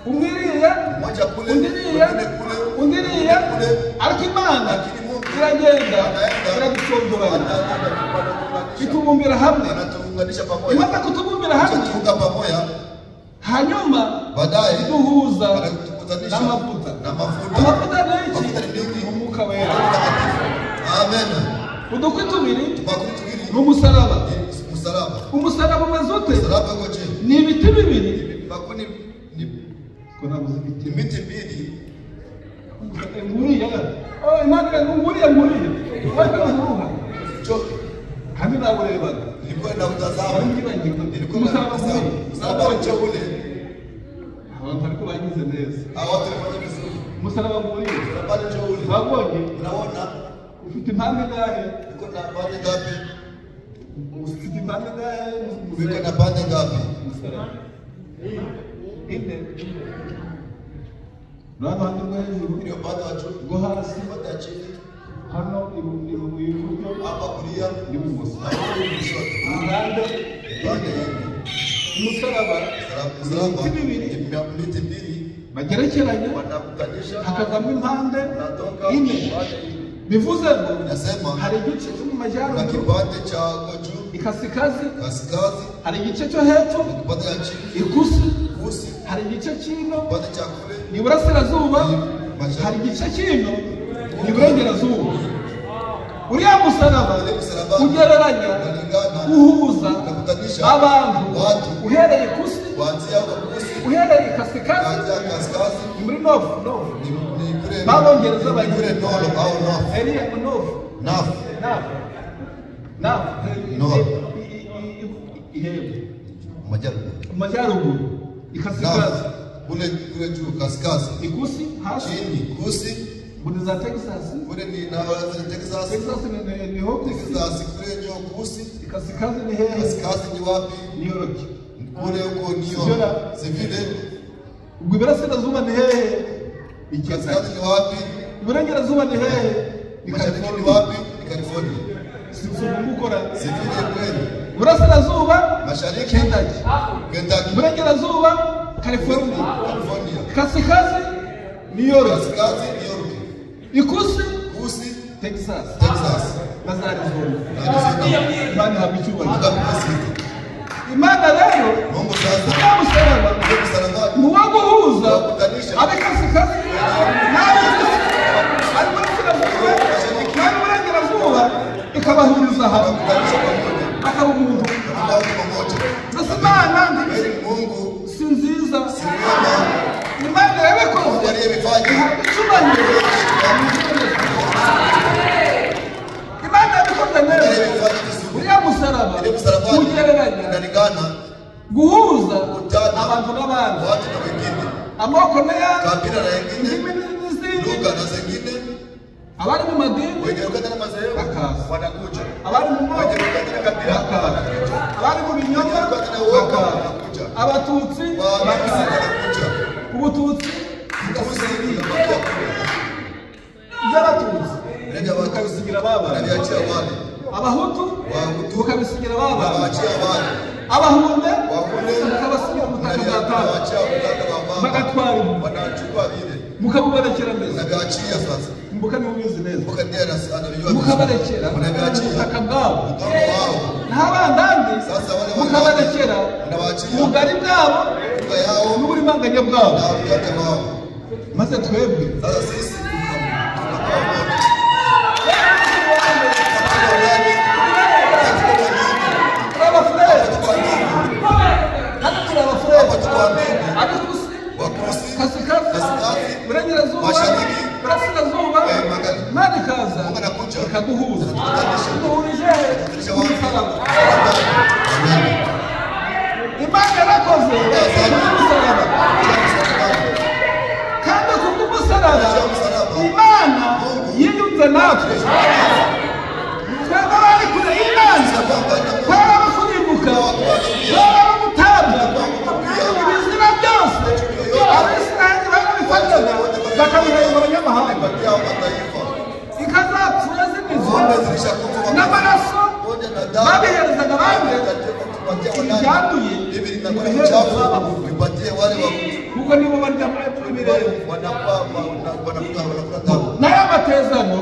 umwe iriya mmoja kule undi iriya mwingine kule undi iriya kule ariko Imana lakini Mungu iragenda anaenda iraducondoranya itubumbira hamwe anatuunganisha pamoja imaze kutubumbira hamwe tuunga pamoja hanyuma baadaye iduhuza anatukutanisha n'amavuta na mafuta amavuta ni iki Mafuta ni nini? umwuka wera Mtakatifu. Amen. Udukwi tubiri Makuni tubiri ni umusaraba. Ni msalaba. Umusaraba umeze ute? Msalaba uko je? Ni ibiti bibiri. Makuni ni Ko nabuze ibiti. Ni miti mbili. Nguriya. Oh, Imana nguriya nguriya. Wajya Cho kandi naburebaga. Nilikuwa nautazama. Nilikuwa Umusaraba natazama. Msalaba nje ule. Abantu ariko bagize neza. Hao watu walifanya vizuri. Umusaraba nguriya. Msalaba nje ule. Wabonye Unaona ufite impande ngahe? uko na pande ngapi? Ufite impande ngahe? Uko na pande ngapi? Umusaraba. Ine. Ruhande rwo hejuru, Ile upande wa juu, rwo hasi, upande wa chini, hano iburyo hapa kulia n'ibumoso. na huku kushoto. Impande Pande nne. umusaraba Msalaba ibiti bibiri ni miti mbili bagerekeranye wanakutanisha, hakavamo impande unatoka ine. pande nne. Bivuze ngo Nasema hari igice cyo mu kuna majyaruguru kipande cha huko juu ikasikazi, kaskazi, hari igice cyo hepfo na kipande cha chini ikusi, kusi, hari igice cy'ino kipande cha kule ni iburasirazuba, hari igice cy'ino ni iburengerazuba. Uriya musaraba Ule msalaba ugereranya unalingana uhuza unakutanisha abantu watu uhereye ikusi, kuanzia huko kusi uhereye ikasikazi kuanzia kaskazi ni muri nofu nofu ni kule Babongereza ni bagiye. kule nolo au north eriya nofu north nafu nafu North. ihembe majaribu mu majyaruguru ikasikazi north kule kule juu kaskazi ikusi hasi chini kusi ngo ni za Texas. kule ni na Texas. Texas ni ho kusi. Texas kule ndio kusi. Ikasikazi ni hehe? Kaskazi ni wapi? New York. Kule huko New Sio York. Si vile Ubwo iburasirazuba ni hehe? Ni kaskazi Kentucky. ni wapi? Iburengerazuba ni hehe? Ni Mashariki ni California. wapi? Ni California. Si gukora. Si vile kweli. Iburasirazuba Mashariki Kentucky. Kentucky. Iburengerazuba California. California. Kasikazi New York. Kaskazi New York. Ikusi Kusi Texas. Texas. Na za Arizona. Na Arizona. Imana ihabwa icyubahiro. Mungu apewe sifa. Imana rero Mungu sasa uriya musaraba ule msalaba ni uwo guhuza Wakutanisha. ab'ikasikazi n'ab'ikusi, ab'iburasirazuba n'ab'iburengerazuba, ikabahuriza hamwe wakutanisha pamoja. akaba umuntu. Wanakuwa pamoja. Mbese Imana Kweli Mungu si nziza, si mwema. Imana yabikoze Mungu aliyevifanya ihabwa icyubahiro. Imana yabikoze neza. aliyevifanya vizuri. Uriya musaraba Ile msalaba ugereranya unalingana guhuza Kutana. abantu n'abandi, watu na wengine, amoko n'ayandi, kabila na wengine, indimi n'izindi, lugha na zingine. abari mu madini Wenye lugha na madhehebu Bakaza. wanakuja, abari mu moko wenye lugha na kabila Bakaza. wanakuja, abari mu binyoma Wenye lugha na uongo bakaza, wanakuja. abatutsi Watusi bakaza, wanakuja, ubututsi Tusi unabakia kule. by'abatutsi Vile vya Watusi ukabisigira babana, unaviachia wale, abahutu Wahutu ukabisigira babana, unawaachia wale, abahunde Wahunde mukabasigira ubutaka bwa tata, unawaachia utaka wa baba, bagatwara ibu wanachukua vile, mukabubarekera mbese unaviachia sasa. mbuka niwe ubizi neza, Mbuka ndiye anavijua vizuri. mukabarekera Unaviachia ubutaka bwabo udongo wao. n'abandandi Sasa wale mukabarekera unawaachia ubugari bwabo lugha yao n'uburimanganya bwabo, na ujanja wao. maze twebwe Sasa sisi tunakuwa wote katika ndani, katika wengine, turi abafurere, tuko ndugu, hano turi abafurere, hapa tuko ndugu, abikusi Wakusi, kasikazi, Kaskazi, burengerazuba, Mashariki, burasirazuba, Magharibi. Imana ikaza Mungu anakuja ikaduhuza, Anatukutanisha. duhurije Anatukutanisha ku wapi? musaraba. Amen. Imana yarakoze Asante. ku musaraba, kandi ku bw'umusaraba Imana yiyunze natwe. Twebwe abari kure y'Imana, twari abo kurimbuka, twari abo gutabwa, ibizira byose Abisirayeli barabifataga bakabihereza abanyamahanga. Patia hao mataifa. Ikazapfuye zimizwe Ng'ombe zilishakufa n'amaraso pamoja na damu. babiherezaga abandi, Tupatie wanani? ibyanduye Hivi linakuwa ni ibihereza uchafu, abahutu, tupatie wale wa kuko nibo barya ibirere wanakuwa wanakula damu. n'aya matezano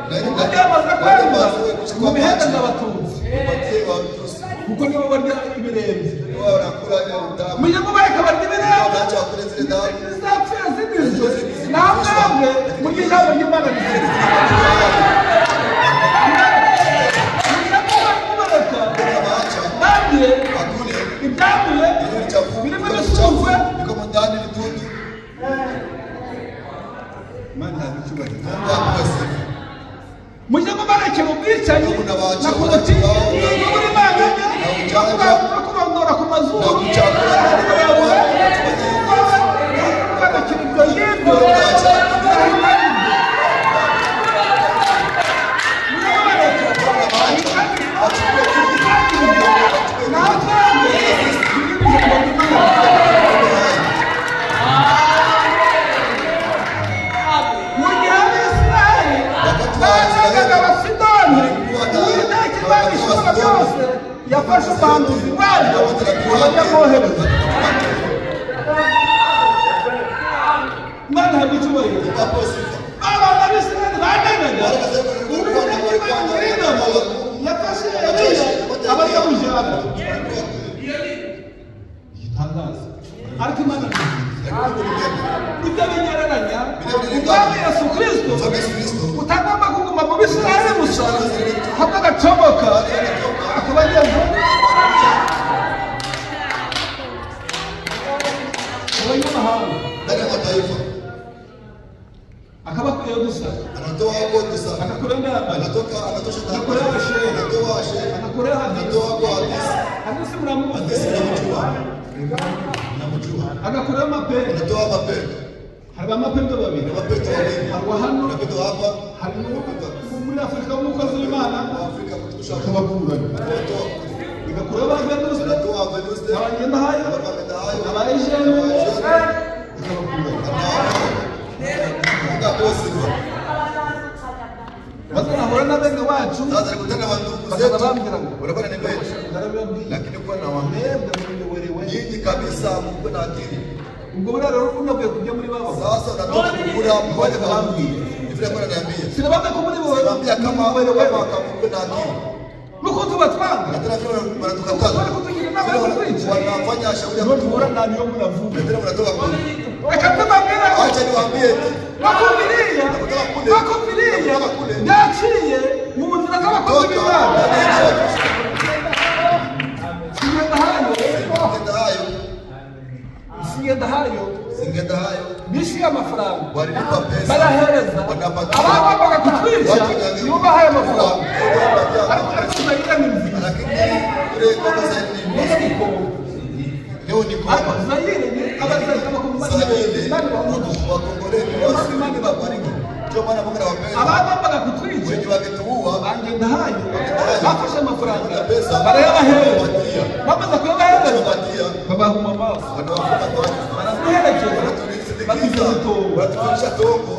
Na uko byamaze kwemera kuchukua mubihereza maji, abatutsi, tupatie Watusi. kuko nibo barya ibirenge. Wao wanakula ile damu. Mujye mubareka barya ibirenge, Wanaacha wakule zile damu. izapfuye zimizwe, naho mwebwe murya ijambo ry'Imana rizima. Mubarekera ubwicanyi na politiki n'uburimanganya no kurondora ku mazuru, mubarekera ibyo ngibyo. Yafashe umuhanuzi wayo abanyamwohereza. Imana ihabwa icyubahiro. Abana b'Isirayeli banangaga Uwiteka Imana Nyiringabo yafashe Eliya abayamujyana. Igitangaza ariko Imana ibyo bigereranya umwami Yesu Kristo utagomba kuguma mu Bisirayeli gusa, ahubwo agacomoka akaba ageze mu banyamahanga, akabakuyeho dusa, agakureho Namani, agakureho Asheri, agakureho Hadisi. Hadisi muramuzi, agakureho Mapendo. Hari abamapendo babiri, hari uwa hano, hari muri Afurika w'umukozi w'Imana, akabakuranya bigakuraho ba Venuste, abanyendahayo, aba Ejene, bikabakuranya. Maze nahura na bene wacu bakaza bambwira ngo narabibabwiye, mwebwe muyoborewe nyinyi kabisa, mukwe na akili. Ubwo buriya rero unavuye kujya muri babo. Sasa unatoka kukula mmoja bambwiye. Vile Bwana ananiambia. Sinabambia ko muri bo Sinabambia kama kama mukwe na akili. Nuko tubatwanga. Na tena vile wanatukataza. Bari kutugira inama yo kutwica. Wanafanya shauri ya kutuura na niyo munavuga. Tena mnatoka kule. Reka mbabwire ngo acha niwaambie eti. Nakubiriya. Nakubiriya. Byaciye mu nzira z'abakozi b'Imana. Singendahayo. Singendahayo. Singendahayo. Bishyuye amafaranga. Walilipa pesa. Barahereza. Abagombaga kutwica nibo bahaye amafaranga. Ariko Zayire ni nziza. Lakini kule kwa Zayire ni leo ni Ariko Zayire ni abazayire Zayire Imana ibaha Wakongole ni Imana wabariki. Ndio maana Mungu anawapenda. Abagombaga kutwica wenye wangetuua bangendahayo bafashe amafaranga pesa barayabahereza. Bamaze kuyabahereza babahuma amaso, wanawafunga macho, baraduherekeza, wanatusindikiza, wanatufikisha Tongo.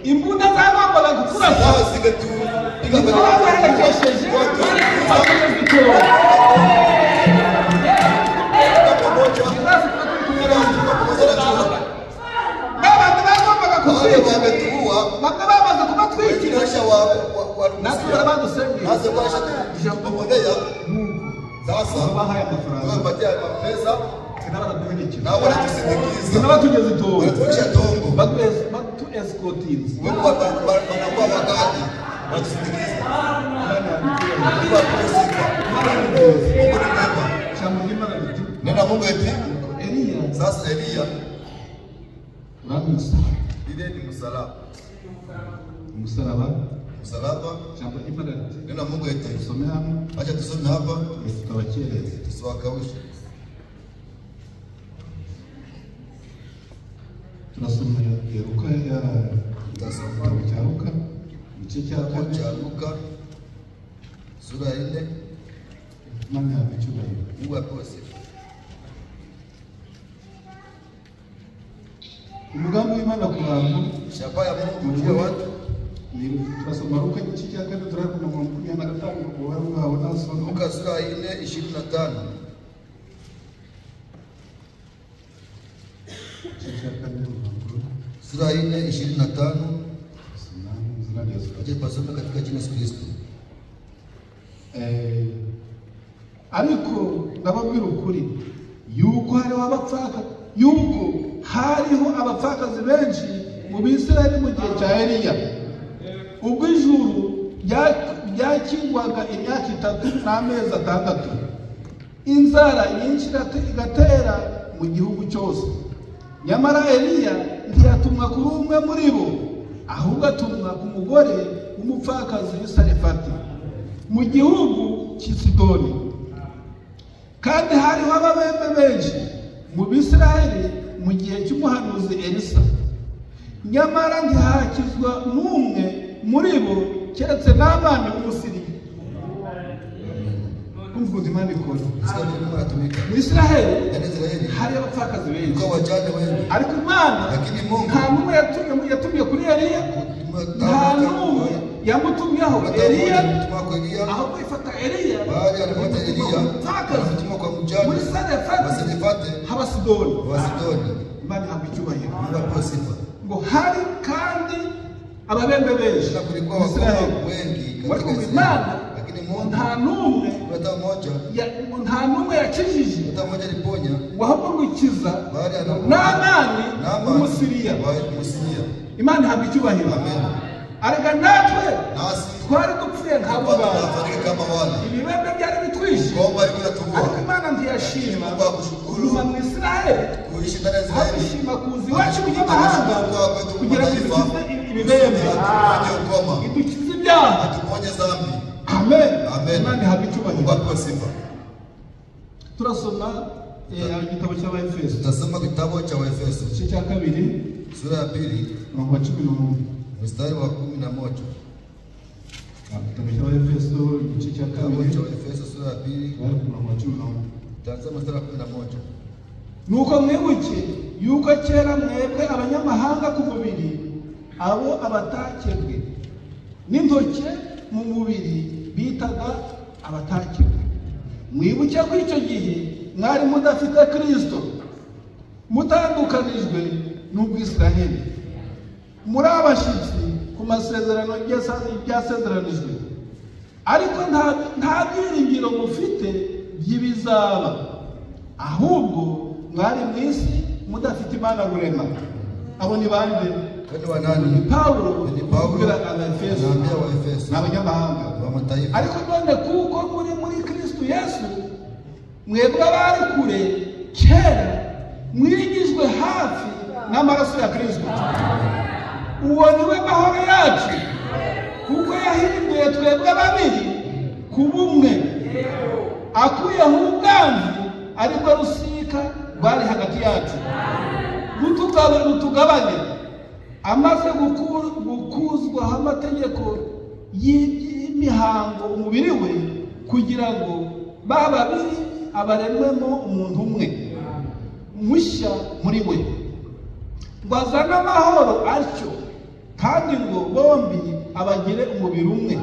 Imbunda zagombaga kuturasa Silaha zingetupiga nizo baduherekesheje batugeza i Tongo. pamoja, Ikizazi tuba turi kumwe tuko pamoja na chura. Babandi bagombaga Wale kutwica wangetuua bamwe bamaze kubatwikira, wengine wa natwe barabadusengera Sasa kwa tumeponea sasa, babahaye amafaranga tumepatia pesa tena baraduherekeza, na wanatusindikiza, tena batugeza i Tongo, wanatufikisha Tongo. Batu-escortinze. Mungu wanakuwa wakati wanatusindikiza. Mungu apewe sifa. Mungu ni mwema. Ijambo ry'Imana riti Neno la Mungu eti Eliya sasa Eliya uramusaba ile ni msalaba. umusaraba. Msalaba. Ijambo ry'Imana riti Neno la Mungu eti dusome hano, acha tusome hapa tutabakereza tusiwakaushe. Turasoma Luka ya Tutasoma igitabo cya Luka igice cya kitabu kane. cha Luka sura ya 4. Imana ihabwe icyubahiro. Mungu apewe sifa. Umugambi w'Imana ku bantu Shabaha ya Mungu juu ya watu. ni turasoma Luka igice cya kane turahera ku murongo wa 25 umubare wawo nasoma. Luka sura ya 4 25. Igice cya kane umurongo Sura ya 4 25. soma mu izina rya Yesu. Acha pasome katika jina la Yesu Kristo. Ariko ndababwira ukuri yuko hariho abapfaka yuko hariho abapfakazi benshi mu Bisirayeli mu gihe cya Eliya, ubwo ijuru ryakingwaga imyaka 3 n'amezi 6, inzara nyinshi igatera mu gihugu cyose. Nyamara Eliya ntiyatumwa kuri umwe muri bo, ahubwo atumwa ku mugore w'umupfakazi w'i Sarefati mu gihugu cy'i Sidoni. Kandi hariho ababembe benshi mu Bisirayeli mu gihe cy'umuhanuzi Elisa, nyamara ntihakizwa n'umwe muri bo keretse Namani w'Umusiriya. Umva ukuntu Imana ikora. Sikia vile Mungu anatumika. Mu Isiraheli Ndani ya Israeli hari abapfakazi benshi, kulikuwa wajane wengi, ariko Imana lakini Mungu nta n'umwe yatumye kuri Eliya, nta n'umwe yamutumyeho Eliya, mtuma kwa Eliya, ahubwo ifata Eliya bali alifuata Eliya umupfakazi anamtuma kwa mjane muri wa Sarefati Sarefati h'Abasidoni. wa Sidoni. Imana ihabwa icyubahiro. Mungu apewe sifa. Ngo hari kandi ababembe benshi Tena kulikuwa mu Isiraheli, wakoma wengi ariko katika ngo Israeli, Imana lakini Mungu nta n'umwe hata mmoja nta n'umwe yakijije, hata mmoja aliponya, ngo ahubwo ngo ikiza bali anaponya Namani Naamani w'Umusiriya. wa Msiria. Imana ihabwa icyubahiro. Amen. Arega natwe Nasi twari dupfuye nk'abo watu bantu, tunafariki kama wale ibibembe byari bitwishe, kwamba alikuwa ariko inatuua Imana ntiyashima Mungu akushukuru kuguma mu Isiraheli, kuishi ndani ya ahubwo Israeli ishima kuza iwacu mu nyamahanga kugira ngo idukize ibibembe, atuponye ukoma, idukize ibyaha. atuponye dhambi. Amen. Amen. Imana ihabwa Mungu icyubahiro. apewe sifa. Turasoma igitabo cy'Abaefeso Tutasoma kitabu cha Waefeso igice cya kabiri sura ya pili umurongo wa 11. mstari wa 11. Igitabo cy'Abaefeso igice cya Kitabu kabiri cha Waefeso sura ya pili guhera ku murongo wa 11. tutaanza mstari wa 11. Nuko mwibuke yuko kera mwebwe abanyamahanga ku mubiri, abo abatakebwe n'intoke mu mubiri bitaga abatakebwe, mwibuke ko icyo gihe mwari mudafite Kristo, mutandukanijwe n'ubwisiraheli, muri abashyitsi ku masezerano byasezeranijwe, ariko nta byiringiro mufite by'ibizaba, ahubwo mwari mu isi mudafite Imana rurema. Abo ni bande? Kwani wa nani? Ni Pawulo Ni Paulo ubwira Abaefeso, anaambia Waefeso ni abanyamahanga. wa mataifa. Ariko none kuko muri muri Kristo Yesu, mwebwe abari kure kera mwigijwe hafi n'amaraso ya Kristo. Uwo ni we mahoro yacu, kuko yahinduye twebwe babiri kuba umwe, akuyeho ubwanzi aribwo rusika rwari hagati yacu, rutugabanye, amaze gukuzwaho amategeko y'imihango umubiri we, kugira ngo ba babiri abaremwemo umuntu umwe mushya muri we, ngo azane amahoro atyo, kandi ngo bombi abagire umubiri umwe,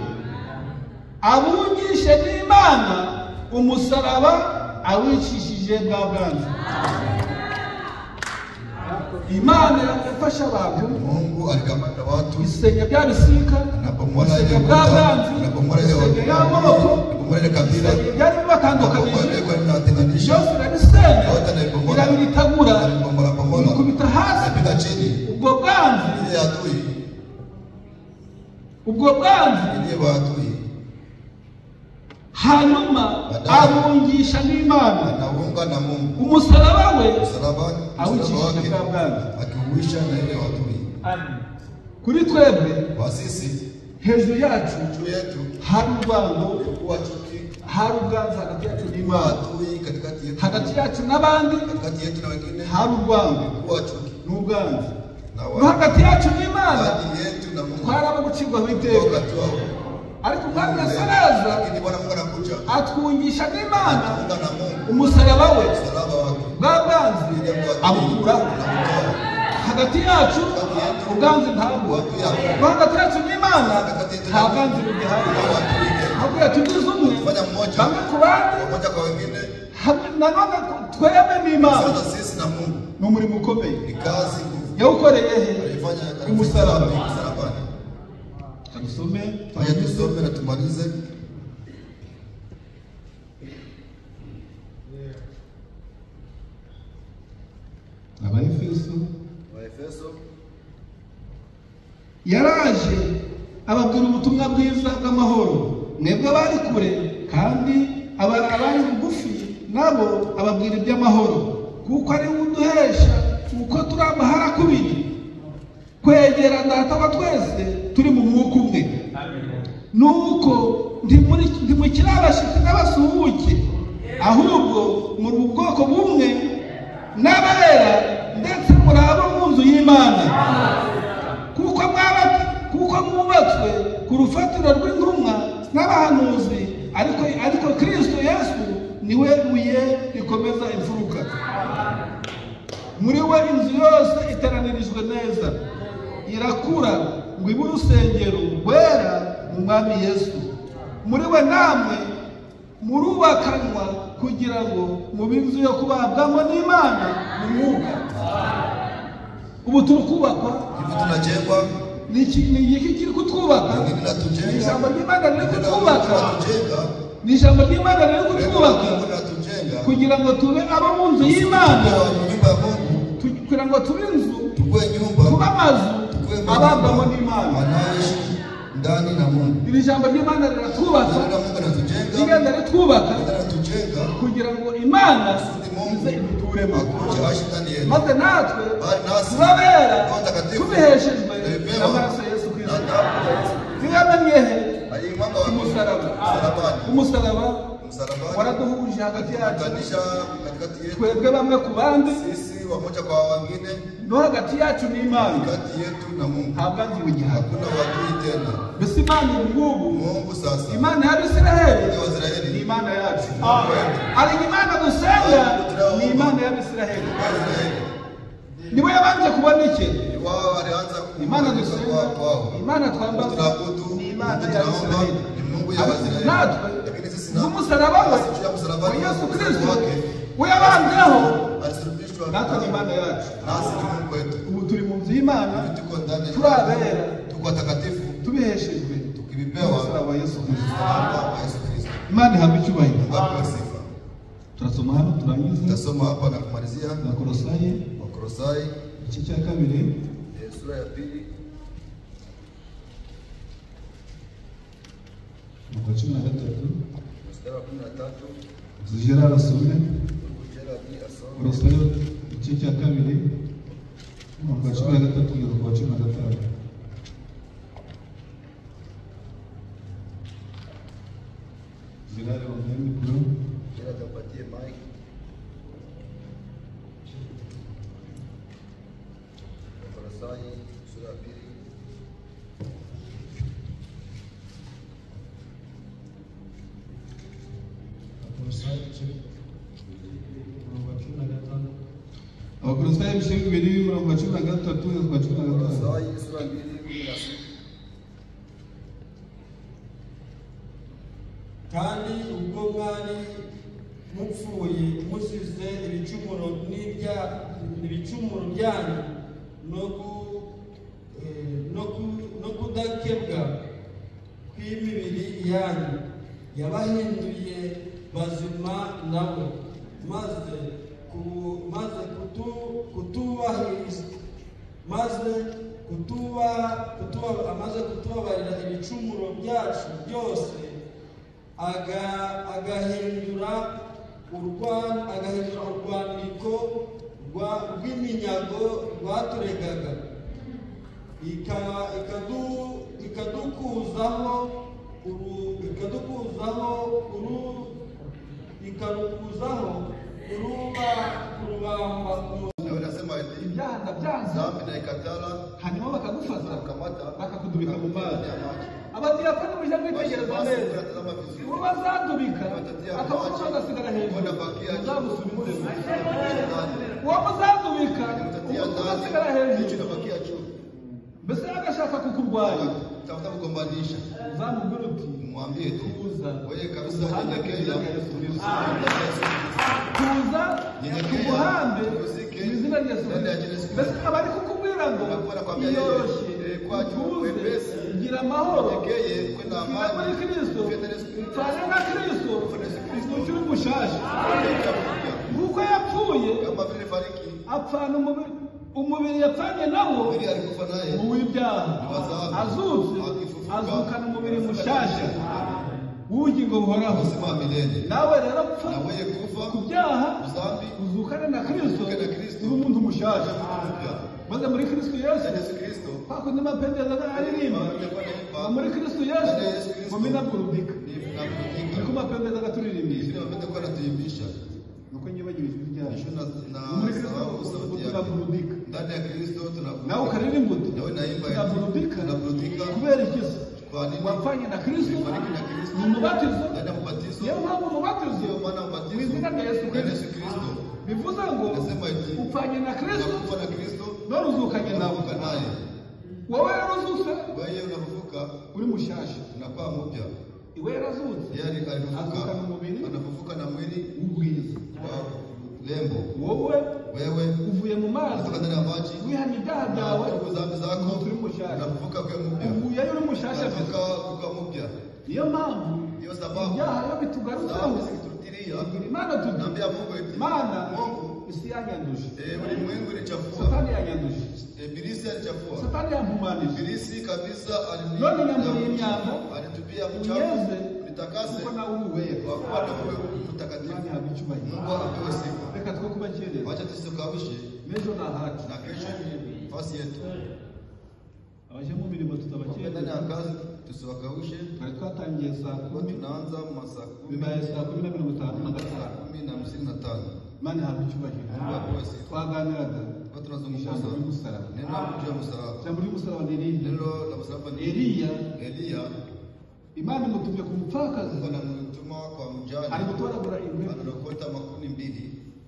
abungishe n'Imana umusaraba awicishije bwa bwanzi. Imana yafasha abantu, Mungu alikamata watu isenya bya bisika, anabomola ile isenya bwa kuta, bwanzi, anabomola ile isenya y'amoko, anabomola ile kabila, isenya byari anabomola bibatandukanije ile kwa inawatenganisha, byose irabisenya, yote anaibomola, irabitagura, anaibomola bomola, ibikubita hasi. anapiga chini Ubwo bwanzi, ile adui, ubwo bwanzi, ile adui hanyuma abungisha n'Imana anaunga na Mungu umusaraba we msalabani, msalaba awicishije wake bwa bwanzi. akiuisha na ile adui. Kuri twebwe Kwa sisi hejuru yacu juu yetu hari urwango, kulikuwa chuki, hari ubwanzi hagati yacu kulikuwa n'Imana, adui katikati yetu, hagati yacu n'abandi katikati yetu na wengine hari urwango kulikuwa chuki n'ubwanzi, na no watu hagati yacu n'Imana kati yetu na Mungu twari abo gucirwaho iteka, wakati wao. ariko umwami Yesu araza Lakini Bwana Mungu anakuja atwungisha n'Imana anaunga na Mungu umusaraba we msalaba wake bwa bwanzi ile kwa abukuraho. anakutoa Hagati yacu ubwanzi ntabwo, no hagati yacu n'Imana nta bwanzi bugihari, ahubwo yatugize umwe, fanya mmoja bamwe ku bandi, mmoja kwa wengine. hamwe nanone twebwe n'Imana. Sasa sisi na Mungu Ni umurimo ukomeye ni kazi ngumu yawukoreye he? alifanya Ku musaraba. msalabani. Dusome Haya, tusome na tumalize. Abaefeso. Waefeso Yaraje ababwira ubutumwa bwiza bw'amahoro, mwebwe abari kure kandi abari bugufi nabo ababwira iby'amahoro, kuko ari we uduhesha uko turi amahara kubiri kwegera Data wa twese turi mu mwuka umwe. Nuko ntimukiri abashyitsi n'abasuhuke, ahubwo muri ubwoko bumwe n'abera, ndetse muri abo mu nzu y'Imana, kuko mwubatswe ku rufatiro rw'intumwa n'abahanuzi, ariko Kristo Yesu niwe buye rikomeza imfuruka. Muri we inzu yose iteranirijwe neza irakura ngo ibe urusengero rwera mu Mwami Yesu. Muri we namwe murubakanwa kugira ngo mube inzu yo kubabwamo n'Imana mu mwuka. Ubu turi kubakwa. Hivi tunajengwa. Ni iki kiri kutwubaka? Ni ijambo ry'Imana riri kutwubaka. Ni ijambo ry'Imana riri kutwubaka kugira ngo tube abo mu nzu y'Imana, kugira ngo tube inzu, tube amazu ababwamo n'Imana. Ndani na Mungu. Iri jambo ry'Imana riratwubaka, rigenda ritwubaka kugira ngo Imana ize iduturemo, maze natwe tubabera tubiheshejwe n'amaraso ya Yesu Kristo. Ntiyamenye he? Umusaraba. Umusaraba waraduhuje hagati yacu, twebwe bamwe ku bandi, no hagati yacu n'Imana. Ntabwo nzi ubugihari. Mbese Imana ubu ngubu, Imana y'Abisiraheli ni Imana yacu. Ariko Imana dusenga ni Imana y'Abisiraheli. Niwe yabanje kubona iki? Imana dusenga, Imana twambaza ni Imana y'Abisiraheli. Natwe n'umusaraba we wa Yesu Kristo uyabambyeho, natwe ni Imana yacu. Ubu turi mu nzu y'Imana, turi abera, tubiheshejwe n'umusaraba wa Yesu Kristo. Imana ihabwe icyubahiro. Turasoma hano turangiza. Tutasoma hapa na kumalizia Wakolosai, Wakolosai igice cya kabiri, sura ya pili umurongo wa 13. Mstari wa 13. Gerard asome. Gerard asome. Wakolosai igice cya kabiri, umurongo wa 13 kugeza ku wa 15. Gerard wambaye mikoro. Gerard apatie mic. Wakolosai sura ya pili. Abakolosayi ibice bibiri umurongo wa 13 kugeza ku wa 15. Wakolosai sura 2:16. Kandi ubwo mwari mupfuye muzize ibicumuro n'ibicumuro byanyu no kudakebwa kw'imibiri yanyu, yabahinduye bazima nawe, maze kutubabarira ibicumuro byacu byose, agahindura urwandiko rw'iminyago rwaturegaga, ikarukuzaho urubamba. Ibyaha ndabyanze, hanyuma bakagufata bakakudubika mu mazi. Abadiyakoni mujya mwitegereza neza, uwo bazadubika akaboko kagasigara hejuru, muzamusubize. Uwo muzadubika umutwe ugasigara hejuru, mbese agashaka kukurwanya, uzamubwira uti tuza tuza tuguhambe mu izina rya Yesu. Mbese aba ari kukubwira ngo iyoroshye, utuze, gira amahoro, ukire muri Kristo, upfane na Kristo, ukiri mushasha. Kuko yapfuye apfana umubiri yapfanye nawo uw'ibyaha, azutse azukana umubiri mushasha w'ubugingo buhoraho. Nawe rero pfa ku byaha, uzukane na Kristo, uri umuntu mushasha. Maze muri Kristo Yesu Ndani ya Yesu Kristo kwa kundi mapendeza aririmba Mapendeza muri Kristo Yesu Ndani ya Yesu Kristo ngo minaburudika ni tunaburudika. niko mapendeza agaturirimbiye Vile mapendeza kwa anatuimbisha. nuko nyibagiwe ijwi ryayo Nisho na muri Kristo sahau sauti yake. tunaburudika Ndani ya Kristo tunaburudika. nawe ukaririmba uti Nawe naimba eti, tunaburudika tunaburudika. kubera iki se Kwa nini? wapfanye na Kristo Tulifariki na Kristo. ni umubatizo Ndani ya ubatizo. niyo mpamvu umubatizo Ndiyo maana mu ubatizo izina rya Yesu ndani ya Kristo Yesu Kristo bivuze ngo Nasema eti upfanye na Kristo unakufa na Kristo none uzukanye nawe unafufuka naye. wowe rero uzutse Wewe unafufuka uri mushasha unakuwa mpya. iwe yarazutse Yeye alifufuka azukana umubiri anafufuka na mwili w'ubwiza wa lembo. wowe Wewe uvuye mu mazi unatoka ndani ya maji wihana ibyaha byawe unatubu dhambi zako uri mushasha unafufuka ukiwa mpya. uvuyeyo uri mushasha mbese Unatoka ukiwa mpya. niyo mpamvu Ndiyo sababu ibyaha iyo bitugarutseho dhambi zikitutilia tubwira Imana tuti naambia Mungu eti Mana Mungu isi yanyanduje ulimwengu ilichafua. Satani yanyanduje Ibilisi alichafua. Satani yampumanije Ibilisi kabisa None nyambuye imyanda, alitupia unyeze mchafu, nitakase kuko nawe uri uwera kwa kuwa na wewe mtakatifu. Imana ihabwe icyubahiro Mungu apewe sifa. reka two kubakereza Wacha tusikaushe n'ejo ni ahacu na kesho ni nafasi yetu. abaje mu mirimo Kwa ndani tutabakereza ya kazi tusiwakaushe. twari twatangiye saa Kwa 10 tunaanza masaa 10 bibaye saa 10:55 10:55. Imana ihabwe icyubahiro Mungu apewe sifa. twaganiraga Kwa tunazungumza ijambo ry'umusaraba neno juu ya msalaba. ijambo ry'umusaraba ni irihe Neno la msalaba ni Eliya Eliya Imana imutumye ku mupfakazi Mungu anamtuma kwa ari mjane gutoragura inkwi analokota makuni mbili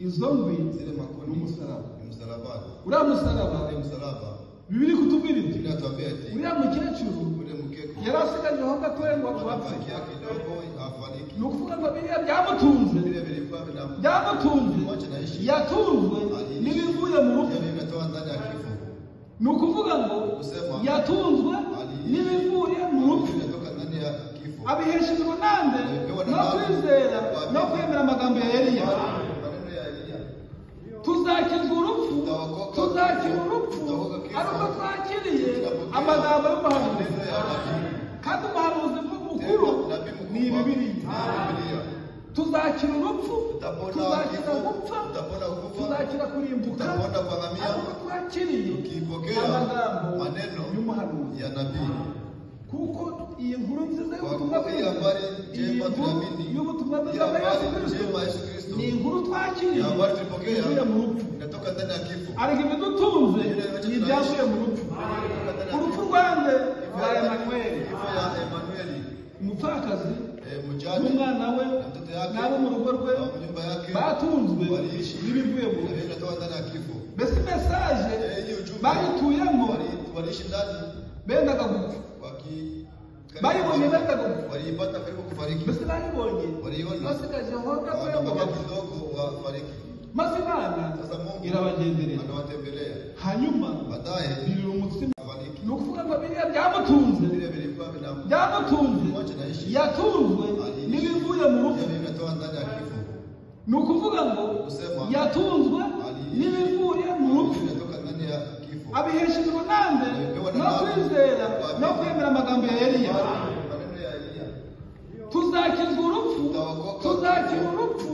izo nkwi zile ni makuni umusaraba ni msalabani. uriya musaraba Ule msalaba Bibiri kutubwira iti Biblia inatuambia eti uriya mukecuru ule mkeko yari asigajeho gatoya ngo apfe anabakia kidogo afariki. ni ukuvuga ngo biriya byamutunze Vile vilikuwa vina byamutunze mwacha naishi yatunzwe n'ibivuye mu rupfu yale inatoa ndani ya kifo. ni ukuvuga ngo Kusema yatunzwe n'ibivuye mu rupfu inatoka ndani ya kifo. abiheshejwe nande no kwizera no kwemera amagambo ya Eliya Maneno ya Eliya. tuzakizwa urupfu tuzakira urupfu ariko twakiriye amagambo y'umuhanuzi Maneno ya nabii. kandi umuhanuzi mukuru Nabii ni mkubwa Bibiliya ni Biblia. tuzakira urupfu Tutapona tuzakira kifo, gupfa tutapona kufa, tuzakira kurimbuka tutapona kuangamia ariko twakiriye tukipokea amagambo maneno y'umuhanuzi ya nabii. kuko iyi nkuru nziza Kwa y'ubutumwa kuwa hii bwiza habari iyi njema nkuru tunaamini, y'ubutumwa hii bwiza bwa Yesu habari Kristo njema ya Yesu Kristo ni inkuru twakiriye ni habari tulipokea ivuye mu rupfu inatoka ndani ya kifo. ariko ibidutunze ni ibyavuye mu rupfu urupfu rwanjye rwa Emanueli Kifo ya Emanueli umupfakazi mjane n'umwana we na mtoto yake n'abo mu rugo rwe na nyumba yake batunzwe waliishi n'ibivuye mu na rupfu vile inatoka ndani ya kifo. mbese mesaje Hii ujumbe bayituyemo waliishi ndani bendaga gupfa waki bayibonye bendaga gupfa waliipata karibu kufariki, mbese bayibonye waliiona basigajeho gatoya ngo wanabakia bapfe kidogo wafariki. maze Imana Sasa Mungu irabagenderera anawatembelea hanyuma baadaye birira umutsima afariki. ni ukuvuga ngo biriya byamutunze Vile vilikuwa vina byamutunze mwacha naishi yatunzwe n'ibivuye mu rupfu yale inatoa ndani ya kifo. ni ukuvuga ngo Kusema yatunzwe n'ibivuye mu rupfu inatoka ndani ya kifo. abiheshejwe nande no kwizera no kwemera amagambo ya Eliya Maneno ya Eliya. tuzakizwa urupfu tuzakira urupfu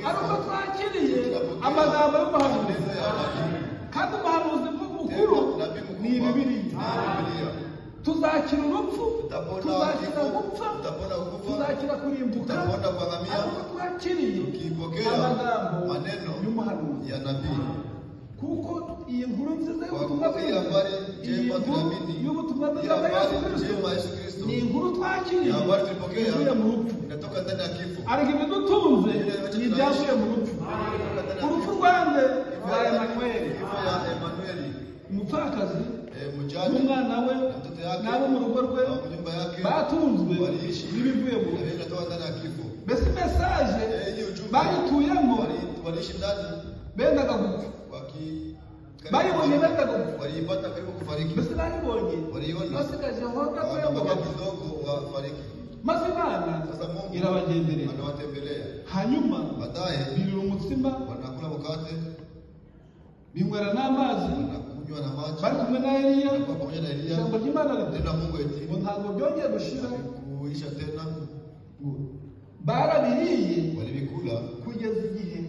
ariko twakiriye amagambo y'umuhanuzi Maneno ya nabii. kandi umuhanuzi mukuru Nabii ni mkubwa Bibiliya ni Biblia. tuzakira urupfu Tutapona tuzakira kifo, gupfa tutapona kufa, tuzakira kurimbuka tutapona kuangamia ariko twakiriye tukipokea amagambo maneno y'umuhanuzi ya nabii. kuko iyi nkuru nziza Kwa y'ubutumwa kuwa hii bwiza habari iyi njema nkuru tunaamini, y'ubutumwa hii bwiza bwa Yesu habari Kristo njema ya Yesu Kristo ni inkuru twakiriye ni habari tulipokea ivuye mu rupfu inatoka ndani ya kifo. ariko ibidutunze ni ibyavuye mu rupfu urupfu rwanjye rwa Emanueli Kifo ya Emanueli umupfakazi mjane n'umwana we na mtoto yake n'abo mu rugo rwe na nyumba yake batunzwe waliishi n'ibivuye mu na rupfu vile inatoka ndani ya kifo. mbese mesaje Hii ujumbe bayituyemo waliishi ndani bendaga gupfa waki bayibonye bendaga gupfa waliipata karibu kufariki, mbese bayibonye waliiona basigajeho gatoya ngo wanabakia bapfe kidogo wafariki. maze Imana Sasa Mungu irabagenderera anawatembelea hanyuma baadaye, birira umutsima wanakula mkate binywera n'amazi wanakunywa na maji, bari kumwe na Eliya walikuwa pamoja na Eliya. ijambo ry'Imana riti Neno la Mungu eti ngo ntabwo byongeye gushira kuisha tena, barabiriye walivikula kugeza igihe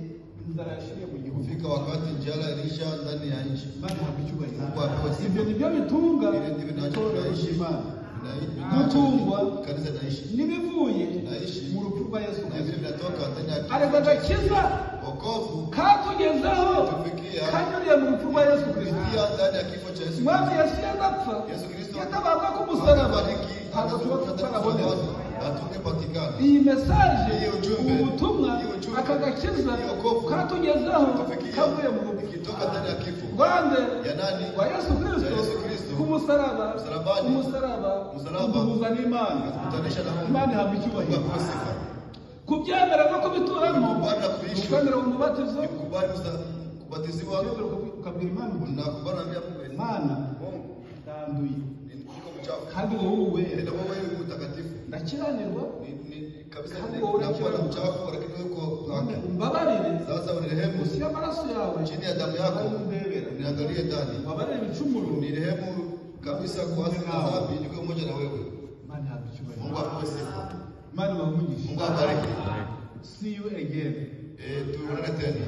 Inzara yashiriye mu gihugu. Kufika wakati njala ilisha ndani ya nchi. Imana ihabwa icyubahiro. Mungu apewe sifa. Ibyo nibyo bitunga Ile ndivyo itorero tunaishi. ry'Imana, gutungwa Kanisa naishi n'ibivuye Naishi. mu rupfu rwa Yesu na Kristo. vile vinatoka ndani ya Ariko agakiza wokovu katugezeho tufikia kanyuriye mu rupfu rwa Yesu Kristo. kupitia ndani ya kifo cha Yesu Umwami Kristo. Yesu yadapfa, Yesu Kristo yatabarwa ku musaraba, Hakufariki, ntabwo tuba tutarabonetse. hatungepatikana. Iyi message, Iyi ujumbe, ubu butumwa, iyi ujumbe, aka gakiza iyi wokovu, katugezeho tufikia kavuye mu rupfu ikitoka ndani ya kifo rwande ya nani? rwa Yesu Kristo. Ya Yesu Kristo. Ku musaraba. Msalabani. Umusaraba Msalaba. uduhuza n'Imana. Kutanisha na Mungu. Imana ihabwa Mungu icyubahiro. apewe sifa. Kubyemera no kubituramo, Kukubali na kuishi. ukwemera umubatizo, Ni kukubali kubatiziwa ukwemera ukabwira Imana uti, na kubana na Mungu. Imana, Mungu ndanduye, niko mchafu. kandi wowe uwera. Na wewe ni mtakatifu. Ndakiranirwa, Ni kabisa Kandi ni wewe nakuwa na urakiranuka. mchafu lakini wewe uko haki. Umbabarire. Sasa unirehemu Munsi y'amaraso yawe chini ya damu yako undebera, niangalie ndani. ubabarire ibicumuro. Unirehemu kabisa kwa asili na dhambi nikuwe mmoja na wewe. Imana ihabwa icyubahiro. Mungu apewe sifa. Imana ibahe umugisha. Mungu abariki. See you again. Tuonane tena.